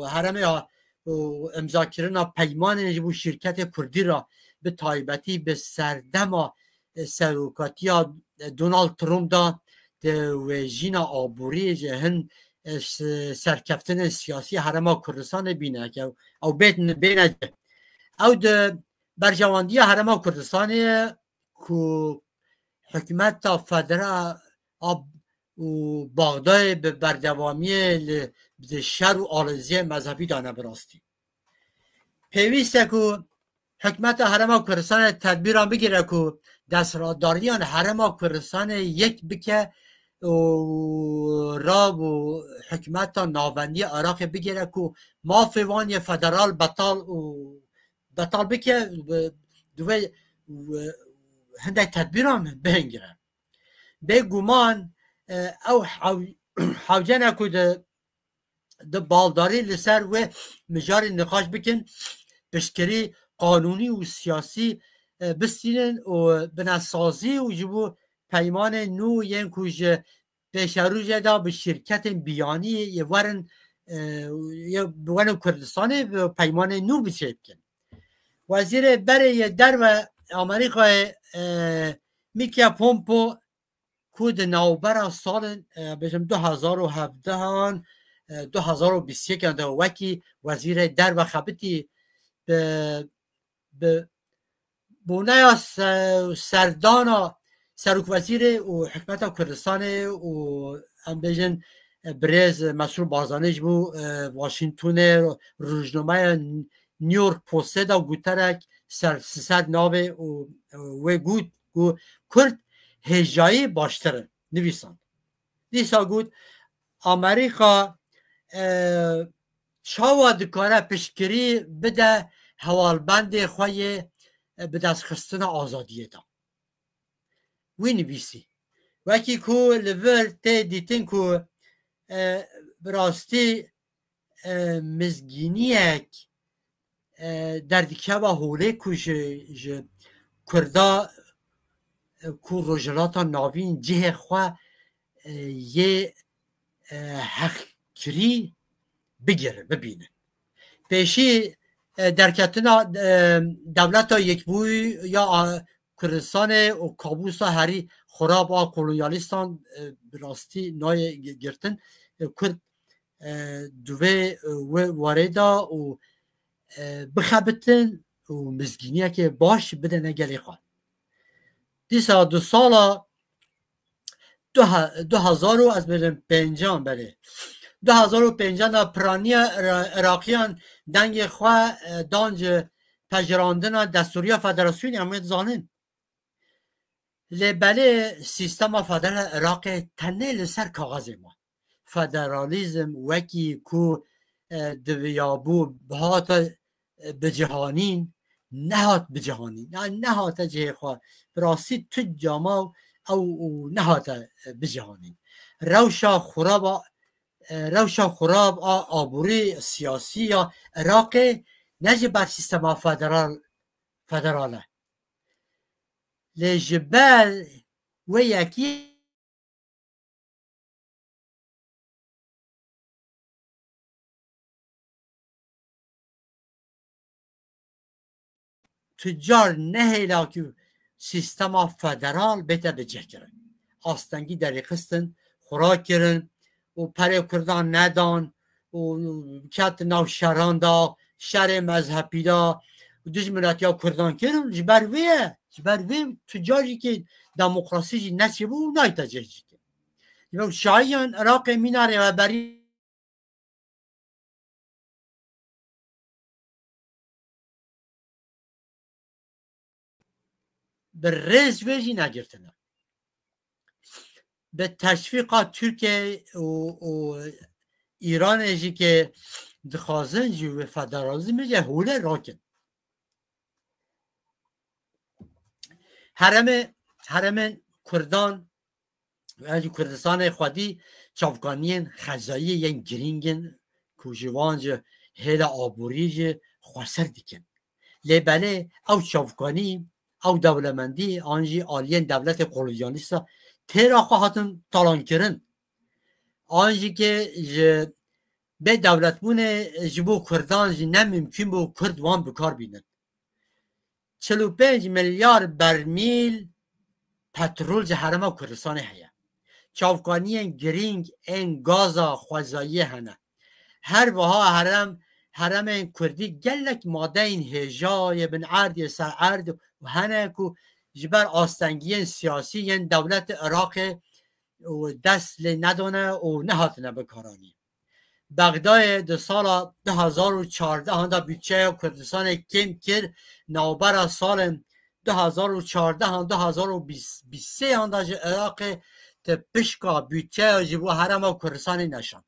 herêmê ha-, û imzakirina peymanên ji bo şîrketê Kurdî re, bi taybetî bi serdema, e, serokatiya, e, Donald Trump de di wêjîna aborî ji hin, e, s-, serkeftinên siyasî herêma Kurdistanê bîne ke ew bêt-, bêne cih. Ew di berjewendiya herêma Kurdistanê ye ku hikûmeta federal û Baxdayê bi berdewamiyê li, di şer û aloziyê mezhebî dane bi rastî. Pêwîst e ku hikûmeta Herêma Kurdistanê tedbîran bigire ku desthilatdariyan Herêma Kurdistanê yek bike û rab û hikûmeta navendî ya Iraqê bigire ku mafê wan yê federal betal û betal bike, bi-, divê, e, hindek tedbîran bihingire. Bêguman, e, ew hew-, hewce ne ku di, di baldarî li ser wê mijarê niqaş bikin, piştgirî qanûnî û siyasî, e, bistînin û binesazî û ji bo peymanên nû yên ku ji pêşerojê de bi şîrketên biyanî yê werin, e, yê bi werin Kurdistanê bi peymanên nû bi çê bikin. Wezîrê berê yê derve Amerîkayê, e, Mike Pompeo, ku di navbera salên, e, bêjim du hezar û hevdehan, e, du hezar û bîst û yekan de wekî wezîrê derve xebitî, bi, bi boneya se-, serdana serokwezîrê û hikûmeta Kurdistanê û em bêjin, e, birêz Mesrûr Barzanî ji bo, e, Washingtonê rojnameya New York Postê de goterek ser, ser navê û, e, wê got ku Kurd hêjayî baştir in. Nivîsand. Dîsa got, Amerîka, e, çawa dikare piştgirî bide hevalbendê xwe yê, e, bidestxistina azadiyê de? Wî nivîsî. Wekî ku li vir tê dîtin ku, e, bi rastî, e, mizgîniyek, e, derdikeva holê ku ji, ji Kurda, e, ku Rojhilata Navîn cihê xwe, e, yê, e, heqkirî bigir, bibînin. Pêşî, e, derketina, e, Dewleta Yekbûyî ya, a, Kurdistanê û kabûsa herî xurab a kolonyalîstan, e, bi rastî nayê gi-, girtin. E, Kurd, e, divê, e, wê warê de û, e, bixebitin û mizgîniyekê baş bidene gelê xwe. Dîsa du sala du he-, du hezar û ez bêjim pêncan belê. Du hezar û pêncan de piraniya Ira-, Iraqiyan dengê xwe, e, dan ji pejirandina destûriya federasyonê, em ê dizanin. Lê belê sîstema federal Iraqê tenê li ser kaxezê ma. Federalîzm wekî ku, e, diviyabû bihata, e, bicihanîn, nehat bicihanîn. Yani nehate cihê xwe. Bi rastî tu cama ew û nehate, e, bicihanîn. Rewşa xuraba, e, rewşa xurab a aborî siyasî ya Iraqê ne ji ber sîstema federal, federal e. Lê ji ber wê yekî tu car nehêla ku sîstema federal bête bicihkirin. Astengî derêxistin, xura kirin û perê Kurdan nedan û ket nav şeran da, şerê mezhebî da, dijminatiya Kurdan kirin, ji ber vê ye, ji ber vê tu car jî kê demokrasî jî neçîbû û nayte cih jî kê. Ji ber şahiyan Iraqê mîna rêveberî bi rêz vê jî negirtine. Bi teşvîqa Tirkiye û, û Îranê jî kê dixwazin ji wê federalizmê jî hole rakin. Herêmê herêmên Kurdan, yan jî Kurdistanê xwedî çavkaniyên xezayî yên girîng in ku ji wan ji hêla aborî jî xweser dikin. Lê belê ew çavkanî, ew dewlemendî an jî aliyên dewletê kolonyalîsta têra xwe hatin talankirin. An jî ke ji bê dewletbûnê ji bo Kurdan jî ne mimkûn bû Kurd wan bi kar bînin. Çil û pênc milyar bermîl petrol ji Herêma Kurdistanê heye. Çavkaniyên girîng ên gaza xwezayiyê hene. Her wiha herem, heremên Kurdî gelek madeyên hêja yê bin erd yê ser erd û hene ku ji ber astengiyên siyasî yên dewleta Iraqê û dest lê nedane û nehatine bikaranîn. Bexdayê di sala du hezar û çardeh da budçeya Kurdistanê kêm kir, navbera salên du hezar û çardeh an du hezar û bîst, bîst sê an da ji Iraqê ti pişka budçeya ji bo Herêma Kurdistanê neşand.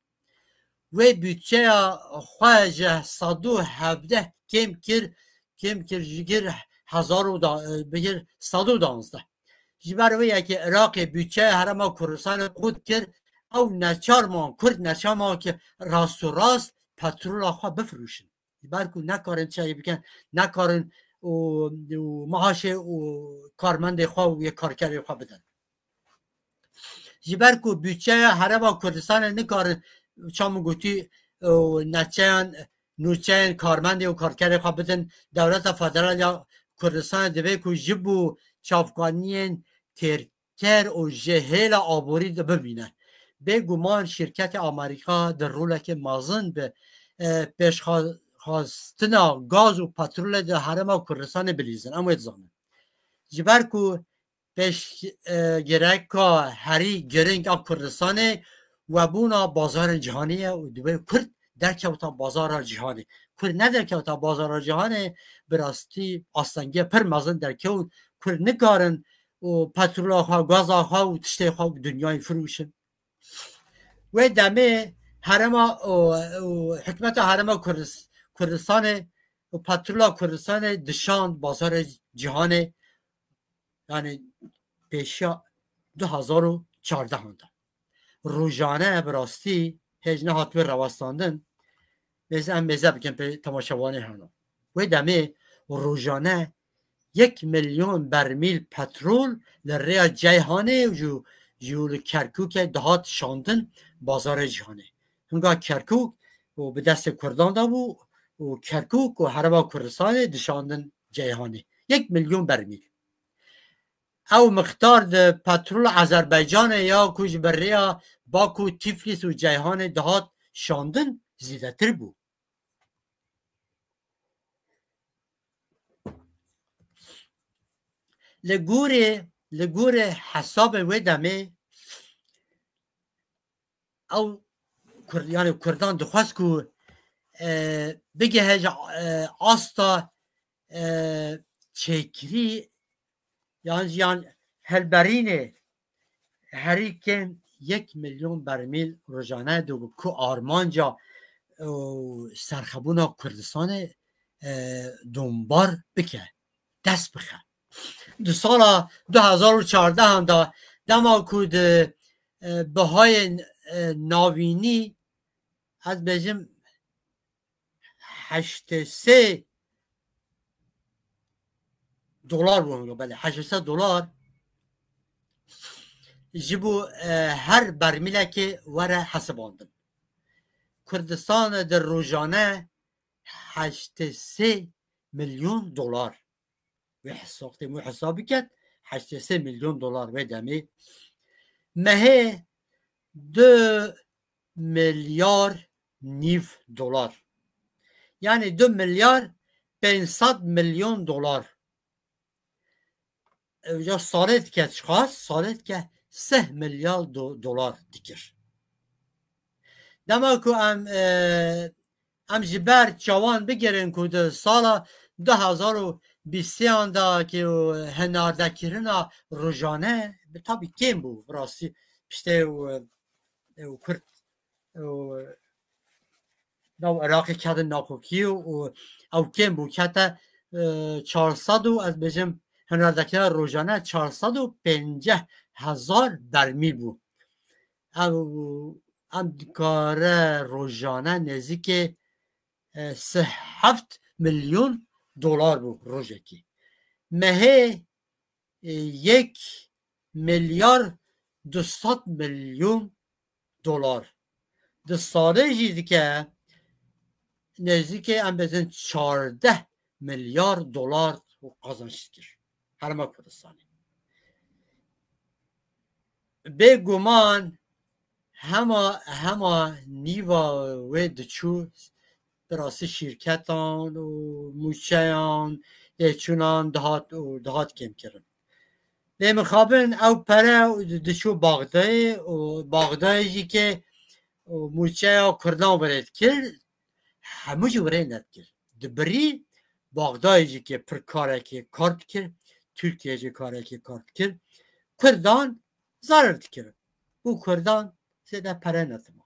Wê budçeya xwe ji sed û hevdeh kêm kir, kêm kir ji gir hezar û da, bigir sed û danzdeh. Ji ber wê yekê Iraqê budçeya Herêma Kurdistanê qut kir, ew neçar man, Kurd neçar man ki rast û rast petrola xwe bifirûşin. Ji ber ku nekarin çayê bikin, nekarin û, û maaşê û karmendê xwe û yê karkerê xwe bidin. Ji ber ku budçeya Herêma Kurdistanê nikarin, çawa min gotî, û neçeyan, nûçeyên karmendê û karkerê xwe bidin, dewleta federal ya Kurdistanê divê ku ji bo çavkaniyên têrker û ji hêla aborî de bibîne. Bêguman şîrketê Amerîka di roleke mezin bi, e, pêşxastina gaz û petrolê di Herêma Kurdistanê bilîzin. Em wê dizanin. Ji ber ku pêş, e, gireka herî giring a Kurdistanê webûna bazarên cîhanê ye û divê Kurd derkewta bazara cîhanê. Kurd nederkewta bazara cîhanê, bi rastî astengiya pir mezin derkewt. Kurd nikarin û petrola xwe, gaza xwe û tiştê xwe dinyayê firûşin. Wê demê herêma û, û hikûmeta Herêma Kurdis-, Kurdistanê û petrola Kurdistanê dişand bazarê cîhanê, yani pêşiya du hezar û çardeh da. Rojane bi rastî hêj nehat wê rawestandin. Mêze em mêze bikin pê temaşevanê heno. Wê demê rojane yek milyon bermîl petrol li rêya Ceyhanê û ji, ji li Kerkûkê dihat şandin bazarê cîhanê. Hinga Kerkûk û bi destê Kurdan de bû û Kerkûk û Herêma Kurdistanê dişandin Ceyhanê. Yek milyon bermîl. Ew miqdar di petrol Azerbaycanê ya ku ji ber rêya Baku, Tiflis û Ceyhanê dihat şandin zêdetir bû. Li gorê, li gorê hesabê wê demê ew Kurd, yani Kurdan dixwest ku, e, bigihe ji, e, asta, e, çêkirî yan, yan helberînê herî kêm yek milyon bermîl rojane dibe ku armanca, e, serxebûna Kurdistanê, e, dombar bike, dest bixe. Di sala du hezar û çardeh da dema ku di, e, bihayên, e, navînî, ez bêjim heştê sê dolar bû, belê, heştê sê dolar ji bo, e, her bermîlekê were hesibandin. Kurdistan di rojane heştê sê milyon dolar. Wê hesab, wê hesab biket, heştê sê milyon dolar wê demê. Mehê du milyar nîv dolar. Yani du milyar pênc sed milyon dolar. Ew ya salê dike çiqas, salê dike sih milyar do-, dolar dikir. Dema ku em, e, em ji ber çawan bigirin ku di sala du hezar û bîst sê da ki hinardekirina rojane bi tabî kêm bû, bi rastî piştê û, e, û Kurd û nav Iraqê ketin nakokî û ew kêm bû, kete, e, çar sed û ez bêjim Hinardekirina rojane çar sed û pêncî hezar bermîl bû. Ev, em dikare rojane nêzîkê, e, sih heft milyon dolar bû rojekê. Mehê, e, yek milyar du sed milyon dolar. Di salê jî dike nêzîkê em bêjin çardeh milyar dolar û qazanç dikir Herêma Kurdistanê. Bêguman hema, hema nîva wê diçû, bi rastî şîrketan û mûçeyan, lêçûnan dihat û dihat kêmkirin. Lê mixabin ew pere diçû Baxdayê û Baxdayê jî ke û mûçeya Kurdan were dikir, hemû jî were nedikir. Dibirî Baxdayê jî ke pir karekê kar dikir, Tirkiye jî karekê kar dikir. Kurdan zarar dikir. Û Kurdan zêde pere nedima.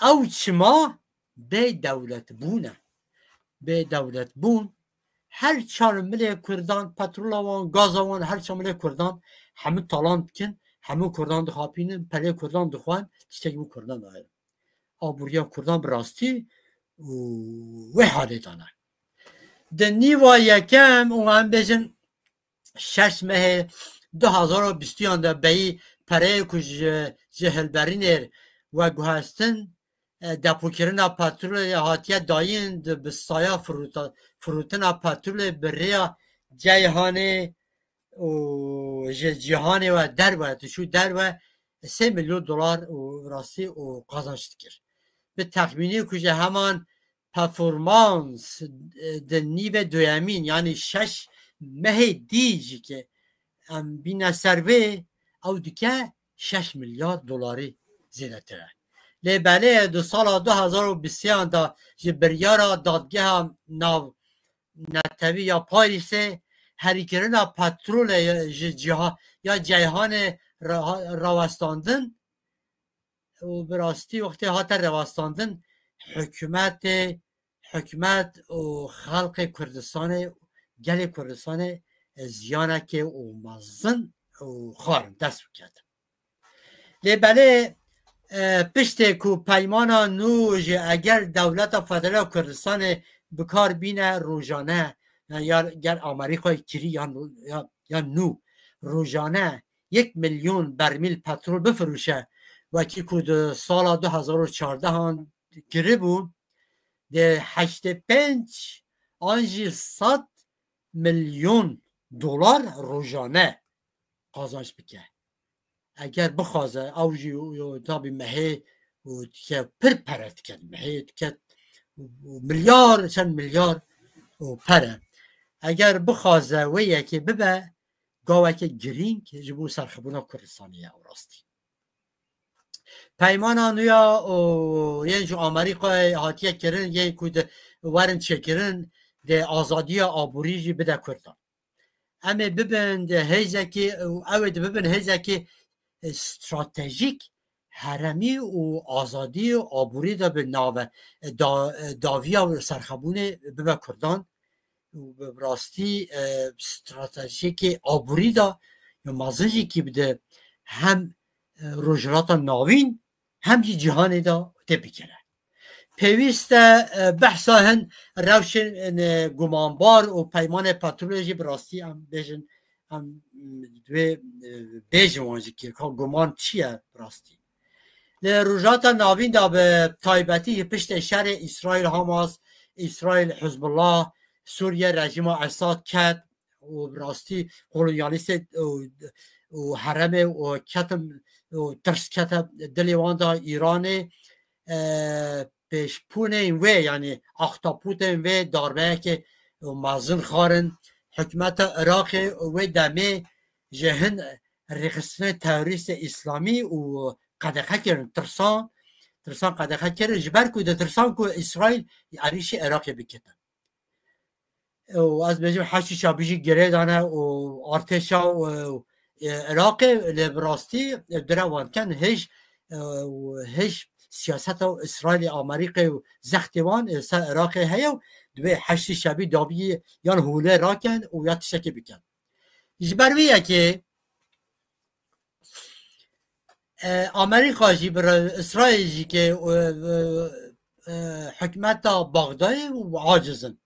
Ew çima bê dewlet bûne. Bê dewlet bûn. Her çar milê Kurdan, petrola wan, gaza wan, her çar milê Kurdan hemû talan dikin, hemû Kurdan dixapînin, perê Kurdan dixwen, tiştekî bo Kurdan nayê. Aboriya Kurdan bi rastî û wê halê dane. Di nîva yekem û em bêjin şeş mehê du hezar û bîstiyan de beyî pereyê ku ji, ji hilberînê veguhestin, e, depokirina petrolê hatiye dayîn, di bi saya firuta-, firutina petrolê bi rêya Ceyhanê û ji cîhanê we derve, diçû derve, sê milyon dolar û rastî û qazanç dikir. Bi texmînî ku ji heman performans, e, di nîvê duyemîn, yanî şeş mehê dî jî ke em bîne ser vê, ew dike şeş milyar dolarî zêdetir e. Lê belê di sala du hezar û bîst sêyan de ji biryara Dadgeha Nav netewî ya Parîsê herîkirina petrolê ji cîha-, ya ceyhanê ra-, rawestandin û bi rastî wextê hate rewestandin, hikûmetê, hikûmet û xelkê Kurdistanê, gelê Kurdistanê, e, ziyanekê û mezin û xwarin dest biket. Lê belê, e, piştê ku peymana nû jî eger dewleta federal Kurdistanê bi kar bîne rojane, ya, ya ger Amerîkayê kirî ya, ya, ya nû rojane yek milyon bermîl petrol bifirûşe, wekî ku di sala du hezar û çardehan kiribû, dê heştê pênc an jî sed milyon dolar rojane qazanç bike. Eger bixwaze, ew jî yo, tabî mehê û dike pir pere diket, mehê diket û, û milyar, çend milyar û pere. Eger bixwaze wê yekê bibe, gaveke girîng ji bo serxebûna Kurdistanê ye, ew rastî. Peymana nû ya û yên ji Amerîkayê hatiye kirin, yên ku di werin çêkirin, dê azadiya aborî jî bide Kurdan. Em ê bibin di hêzekî, ew ê di bibin hêzekî, e, stratejîk heremî û azadî û aborî de bi nave, e, da-, e, daviya serxebûnê bibe Kurdan û bi rastî, e, stratejiyekê aborî de ya mezin jî kî bide hem, e, Rojhilata Navîn hem jî cîhanê de tê bikire. Pêwîst e, e, behsa hin rewşên, e, gumanbar û peymanê petrolê jî bi rastî em bêjin, em, m, divê, e, bêjin wan jî kê, ka guman çi ye bi rastî. Li Rojhilata Navîn de bi taybetî ji piştê şerê Îsraîl Hamas, Îsraîl Hizbullah, Sûriye rejîma Esad ket û bi rastî kolonyalîstê û, û heremê û ketin û tirs kete dilê wan de Îranê, e, pêşpûnên wê, yanî axtapûtên wê darbeyekê mezin xwarin. Hikûmeta Iraqê wê demê ji hin rêxistinên terorîstê îslamî û qedexe kirin, tirsan, tirsan qedexe kirin, ji ber ku ditirsan ku Îsraîl êrîşî Iraqê bikete. Û ez bêjim Heşdî Şabî jî girê dane û artêşa û, e, Iraqê lê bi rastî, e, dire wan ken hêj, e, û hêj siyaseta Îsraîlê, Amerîkayê û zextê wan, e, ser Iraqê heye û divê Heşdî Şebî dawiyê yan hûlê rakin û ya tiştekê bikin. Ji ber wê yekê, e, Amerîka jî, bir Îsraîl jî ke, e, e, e, hikûmeta Baxdayê û aciz in.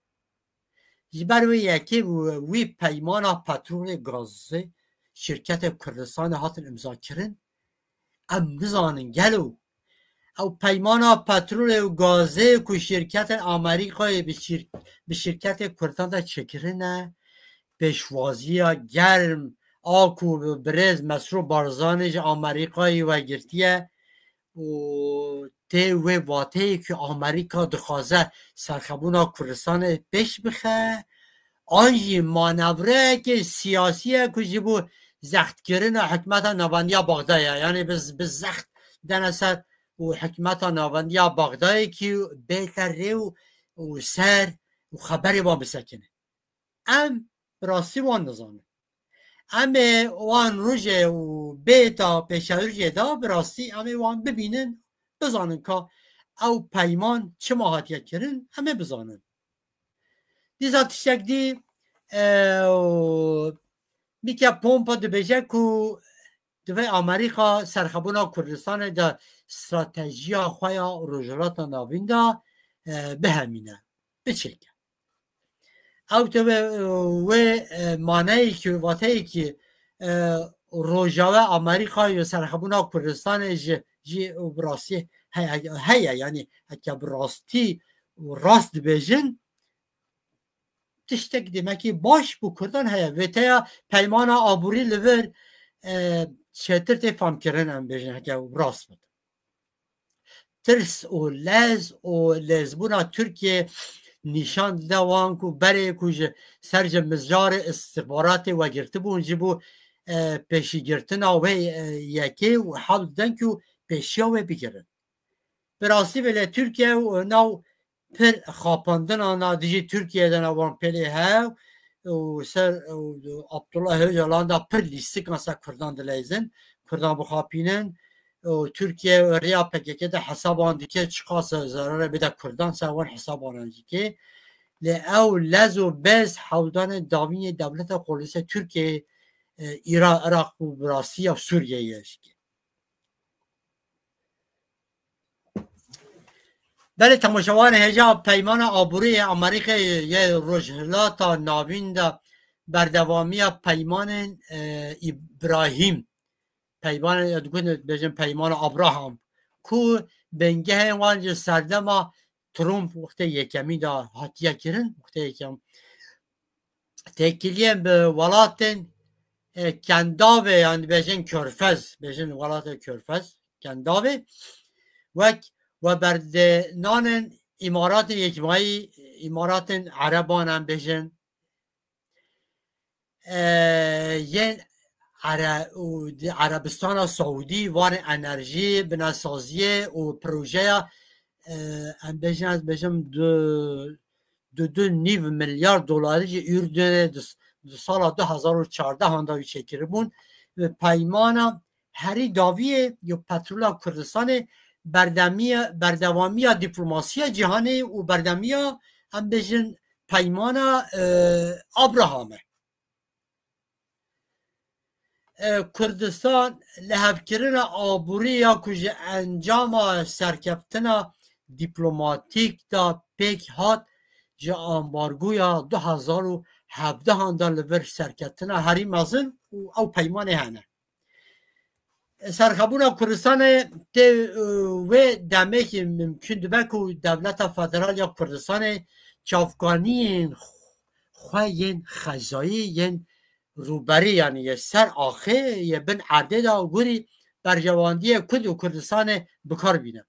Ji ber wê yekê û wî peymana petrolê, gazê şirketê Kurdistanê hatin imzakirin. Em nizanin gelo ew peymana petrolê û gazê ku şirketên Amerîkayê bi şîr-, bi şirketê Kurdan de çêkirine, pêşwaziya germ a ku birêz Mesrûr Barzanî ji Amerîkayê wegirtiye û tê wê vateyê ku Amerîka dixwaze serxebûna Kurdistanê pêş bixe, an jî manevreyeke siyasî ye ku ji bo zextkirina hikûmeta navendiya Baxdayê ye. Yanî bi, bi zext dene ser û hikûmeta navendiya Baxdayê kî bête rê û, û ser û xeberê wan bisekine. Em bi rastî wan nizanin. Em ê wan rojê û bêta pêşerojê de bi rastî em ê wan bibînin, bizanin ka ew peyman çima hatiye kirin, em ê bizanin. Dîsa tiştek dî, e, û Mîke Pompa dibêje ku divê Amerîka serxebûna Kurdistanê de stratejiya xwe ya Rojhilata Navîn de, e, bihemîne, biçêke. Ew tevî, e, wê, e, maneyekî, vateyekî, e, Rojava Amerîka ya serxebûna Kurdistanê ji, jî bi rastî heye, heye, yanî heke bi rastî û rast dibêjin, tiştek demekî baş bo Kurdan heye. Vêteya peymana aborî li vir, e, çêtir tê famkirin, em bêjin, heke rast bit. Tirs û lez û lezbûna Tirkiye nîşan dide wan ku berê ku ji ser ji mijarê istixbaratê wegirtibûn ji bo, e, pêşîgirtina wê, e, yekê û hewl diden ku pêşiya wê bigirin. Bi rastî bile Tirkiye û nav pir xapandina na dijî Tirkiye de na wan pêlê hev û ser û Abdullah Ocalan da pir lîstikan ser Kurdan dileyzin, Kurdan bixapînin û Tirkiye rêya P K K de hesaban dike, çiqas zerarê bide Kurdan ser wan hesabanan jî ke. Lê ew lez û bez hewldanên davînê dewleta koalîsya Tirkiye, e, Îra-, Iraq û bi rastî ya Sûriyeyê ye jî ke. Belê temaşevanê hêja, peymana aborî yê Amerîkayê yê Rojhilata Navîn de berdewamiya peymanên, e, Îbrahîm, peymanên, ya digotin, bêjin peymana Abraham, ku bingehên wan ji serdema Trump wextê yekemî de hatiye kirin, wextê yekem têkiliyên bi welatên, e, kendavê, yan dibêjin körfez, bêjin welatê körfez, kendavê, wek weberdanên Îmaratên Yekmayî, Îmaratên Ereban em bêjin, e, yên Ere-, û di Erebistana Saûdî, warê enerjî, binesaziyê û projeya, e, em bêjin, ez bêjim du, du, du nîv milyar dolarî ji Urdunê di, di sala du hezar û çardeh da wî çêkiribûn. Bi peymana herî dawiyê ya petrola Kurdistanê berdemiya, berdewamiya diplomasiya cîhanê û berdemiya, em bêjin, peymana, e, Abraham e. E, Kurdistan lihevkirina aborî ya ku ji encama serkeftina dîplomatîk de pêk hat, ji ambargoya du hezar û hevdehan de li vir serkeftina herî mezin û ew peymanê hene. Serxebûna Kurdistanê tê, e, wê demekî mimkun dibe ku Dewleta Federal ya Kurdistanê çavkaniyên xwe yên xezayî yên rûberî, yanî yê ser axê, yê bin erdê de gurî berjewendiyê Kurd û Kurdistanê bi kar bîne.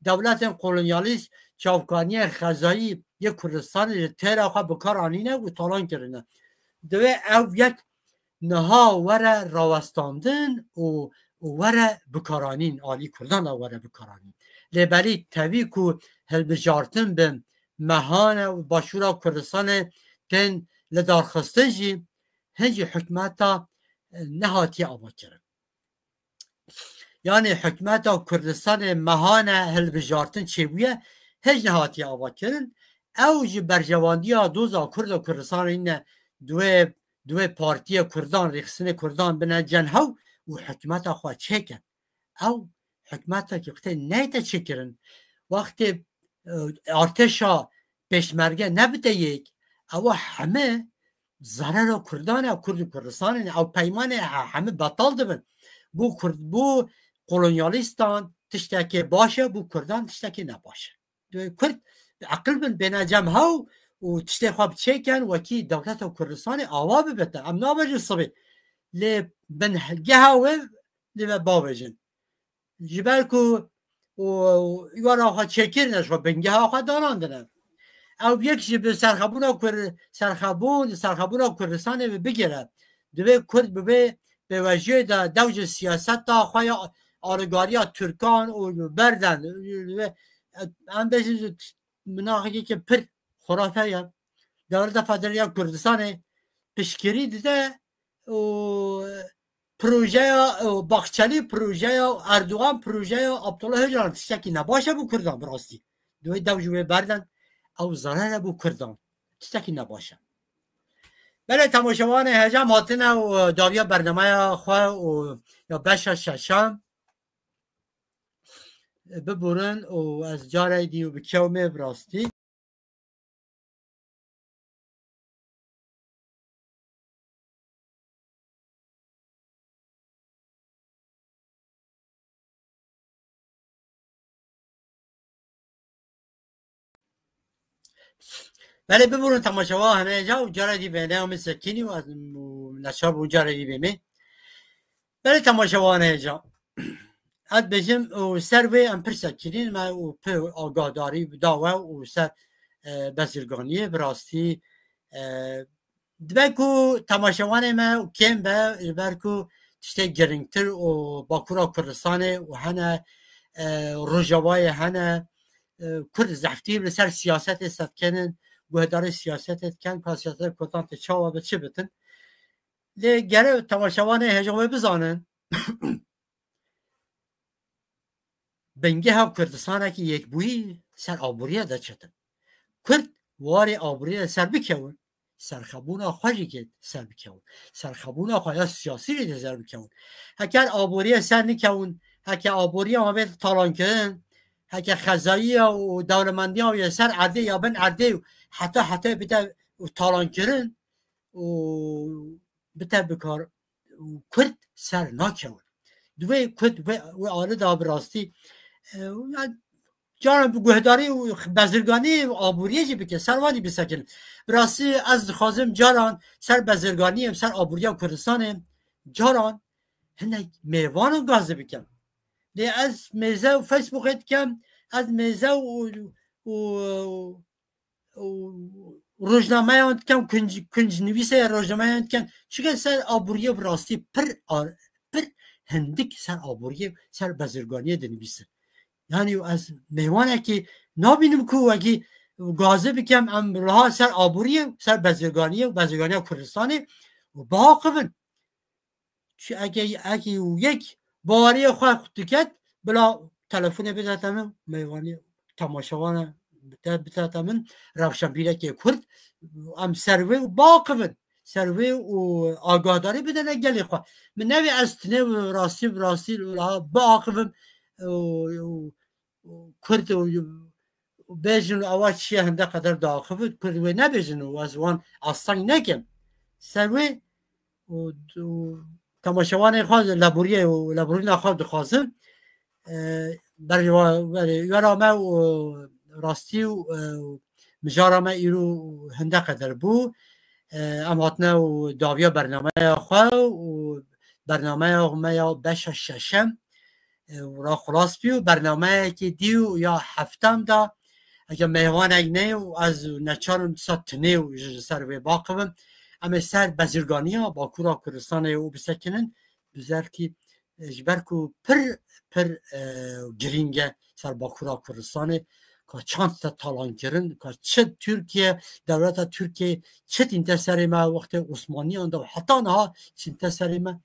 Dewletên kolonyalîst çavkaniyên xezayî yê Kurdistanê ji têra xwe bi kar anîne û talan kirine. Divê ev yek niha were rawestandin û, û were bikaranîn, alî Kurdan de were bikaranîn. Lê belî tevî ku hilbijartin bi mehane û başûra Kurdistanê tên lidarxistin jî, hin jî hikûmeta, e, nehatiye avakirin. Yanî hikûmeta Kurdistanê mehane hilbijartin çêbûye, hêj nehatiye avakirin. Ew ji berjewandiya doza Kurd û Kurdistanê ne, duê, duê partiya Kurdan, rêxistinê Kurdan bine cem hew û hikûmeta xwe çêkin. Ew hikûmetekî wextê neyte çêkirin, wextê, e, artêşa pêşmerge nebite yek, ewa heme zarara Kurdan e, Kurd û Kurdistanê ne. Ew peymanê he-, heme betal dibin. Bo Kurd, bo kolonyalîstan tiştekê baş e, bo Kurdan tiştekê ne baş e. Kurd eqil bin, bêne cem hew û tiştê xwe biçêkin, wekî dewleta Kurdistanê awa bibite. Em nabêjin sibê. Lê bingeha wê li ve bavêjin. Ji ber ku û, û wara xwe çêkirine, ji xwe bingeha xwe danandine. Ew yek jî bi serxebûna Kur-, serxebûn, serxebûna Kurdistanê bi bigire. Divê Kurd bi vê pêvajoyê de dew ji siyaseta xwe ya aligariya Tirkan û berden. Em bêjin ji minaxekî pir xurafe ye. Dewleta Federal ya Kurdistanê piştgirî dide û projeya, û Baxçelî projeya, Erdogan projeya, Abdullah Öcalan tiştekî nebaş e bo Kurdan bi rastî. Divê dew ji wê berden, ew zarar e bo Kurdan. Tiştekî nebaş e. Belê temaşevanê hêja em hatine û dawiya bernameya xwe û ya beşa şeşan biborin û ez carek dî û bikewimê bi rastî. Belê, biborin temaşevan hene ca û cara dî bêne em ê sekinî û ez û neçar bû cara dî bême. Belê temaşevan hene ca. Ez bêjim û ser vê em pirse kirîn me û pê agahdarî da we û ser, e, bezirganiyê bi rastî, e, dibe ku temaşevanê me û kêm be, ji ber ku tiştê giringtir û Bakura Kurdistanê û hene, e, Rojavayê hene, e, Kurd zeftî li ser siyasetê setkenin, guhdarê siyasetê dikin, ka siyaseta Kurdan tê çawa be, çi bitin. Lê gere temaşevanê hêja wê bizanin. Bingeha Kurdistanekî yekbûyî ser aboriya de çetin. Kurd warê aboriya de ser bikewin, serxebûna xwe jî kê ser bikewin. Serxebûna xwe ya siyasî jî de ser bikewin. Heker aboriya ser nikewin, heke aboriya me bê talankirin, heke xezayiya û dewlemendiya ya ser erdê ya bin erdê û heta heta bide û talankirin, û bite bikar û Kurd ser nakewin. Divê Kurd vê, wê alî da bi rastî, e, yani, caran bi guhdarî û bezirganî û aboriyê jî bike, ser wanî bisekin. Bi rastî ez dixwazim caran ser bezirganiyê, ser aboriya Kurdistanê, caran hinek mêvanan gazi bikim. Lê ez mêze û Facebookê dikim, ez mêze û, û, û rojnameyan dikim, kunc, kunc nivîsê rojnameyan dikim. Çike ser aboriyê bi rastî pir ar-, pir hindik ser aboriyê, ser bezirganiyê dinivîsin. Yani ez mêvanekî nabînim ku wekî gazi bikem em raha ser aboriyê, ser bezirganiyê û bezirganiya Kurdistanê û biaqivin. Çi eke, eke yek baweriyê xwe diket, bila telefonê bidete min, mêvanî temaşevan e, bide-, bidete min, rewşenbîrekê Kurd, em ser wê û biaqivin. Ser wê û agahdarî bidene gelê xwe. Min nevê ez tinê bi rastî, bi rastî biaqivim û, û, û Kurd û, û bêjin û ewa çiye hinde qeder diaxivin, Kurd wê nebêjin û ez wan asteng nekim. Ser wê û, û temaşevanê xwe leboriyê û leborîna xwe dixwazim. E, berê wa-, berê wera me û rastî û, e, mijara me îro hinde qeder bû. E, em hatine û dawiya bernameya xwe û bernameya me ya beşa şeşem, e, ra xilas bî û bernameyekî dî û ya heftem de, eke mêvanek neyê û ez neçarim disa tinê û ji, ji ser vê baqivim, em ê ser bezirganiya Bakura Kurdistanê û bisekinin, bizerkî, e, ji ber ku pir, pir, e, girîng e ser Bakura Kurdistanê, ka çand te talan kirin, ka çi Tirkiye, dewleta Tirkiye çi tînte serê me wextê Osmaniyan de û heta niha çînte serê me.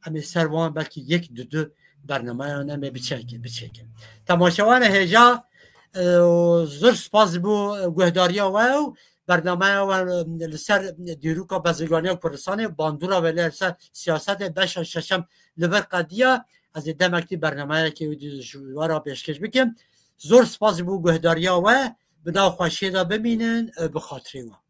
Em ê ser wan belkî yek du du bernameyan em ê biçekin, biçekin. Temaşevanê hêja, û zor spas ji bo guhdariya we û bernameya we li ser dîroka bezirganiya Kurdistanê, bandora we li ser siyasetê beşa şeşem li vir qediya. Ez ê demekî bernameyekê wî dî ji we re pêşkêş bikim. Zor spas ji bo guhdariya we, bi nav xweşiyê de bimînin, bi xatirê we.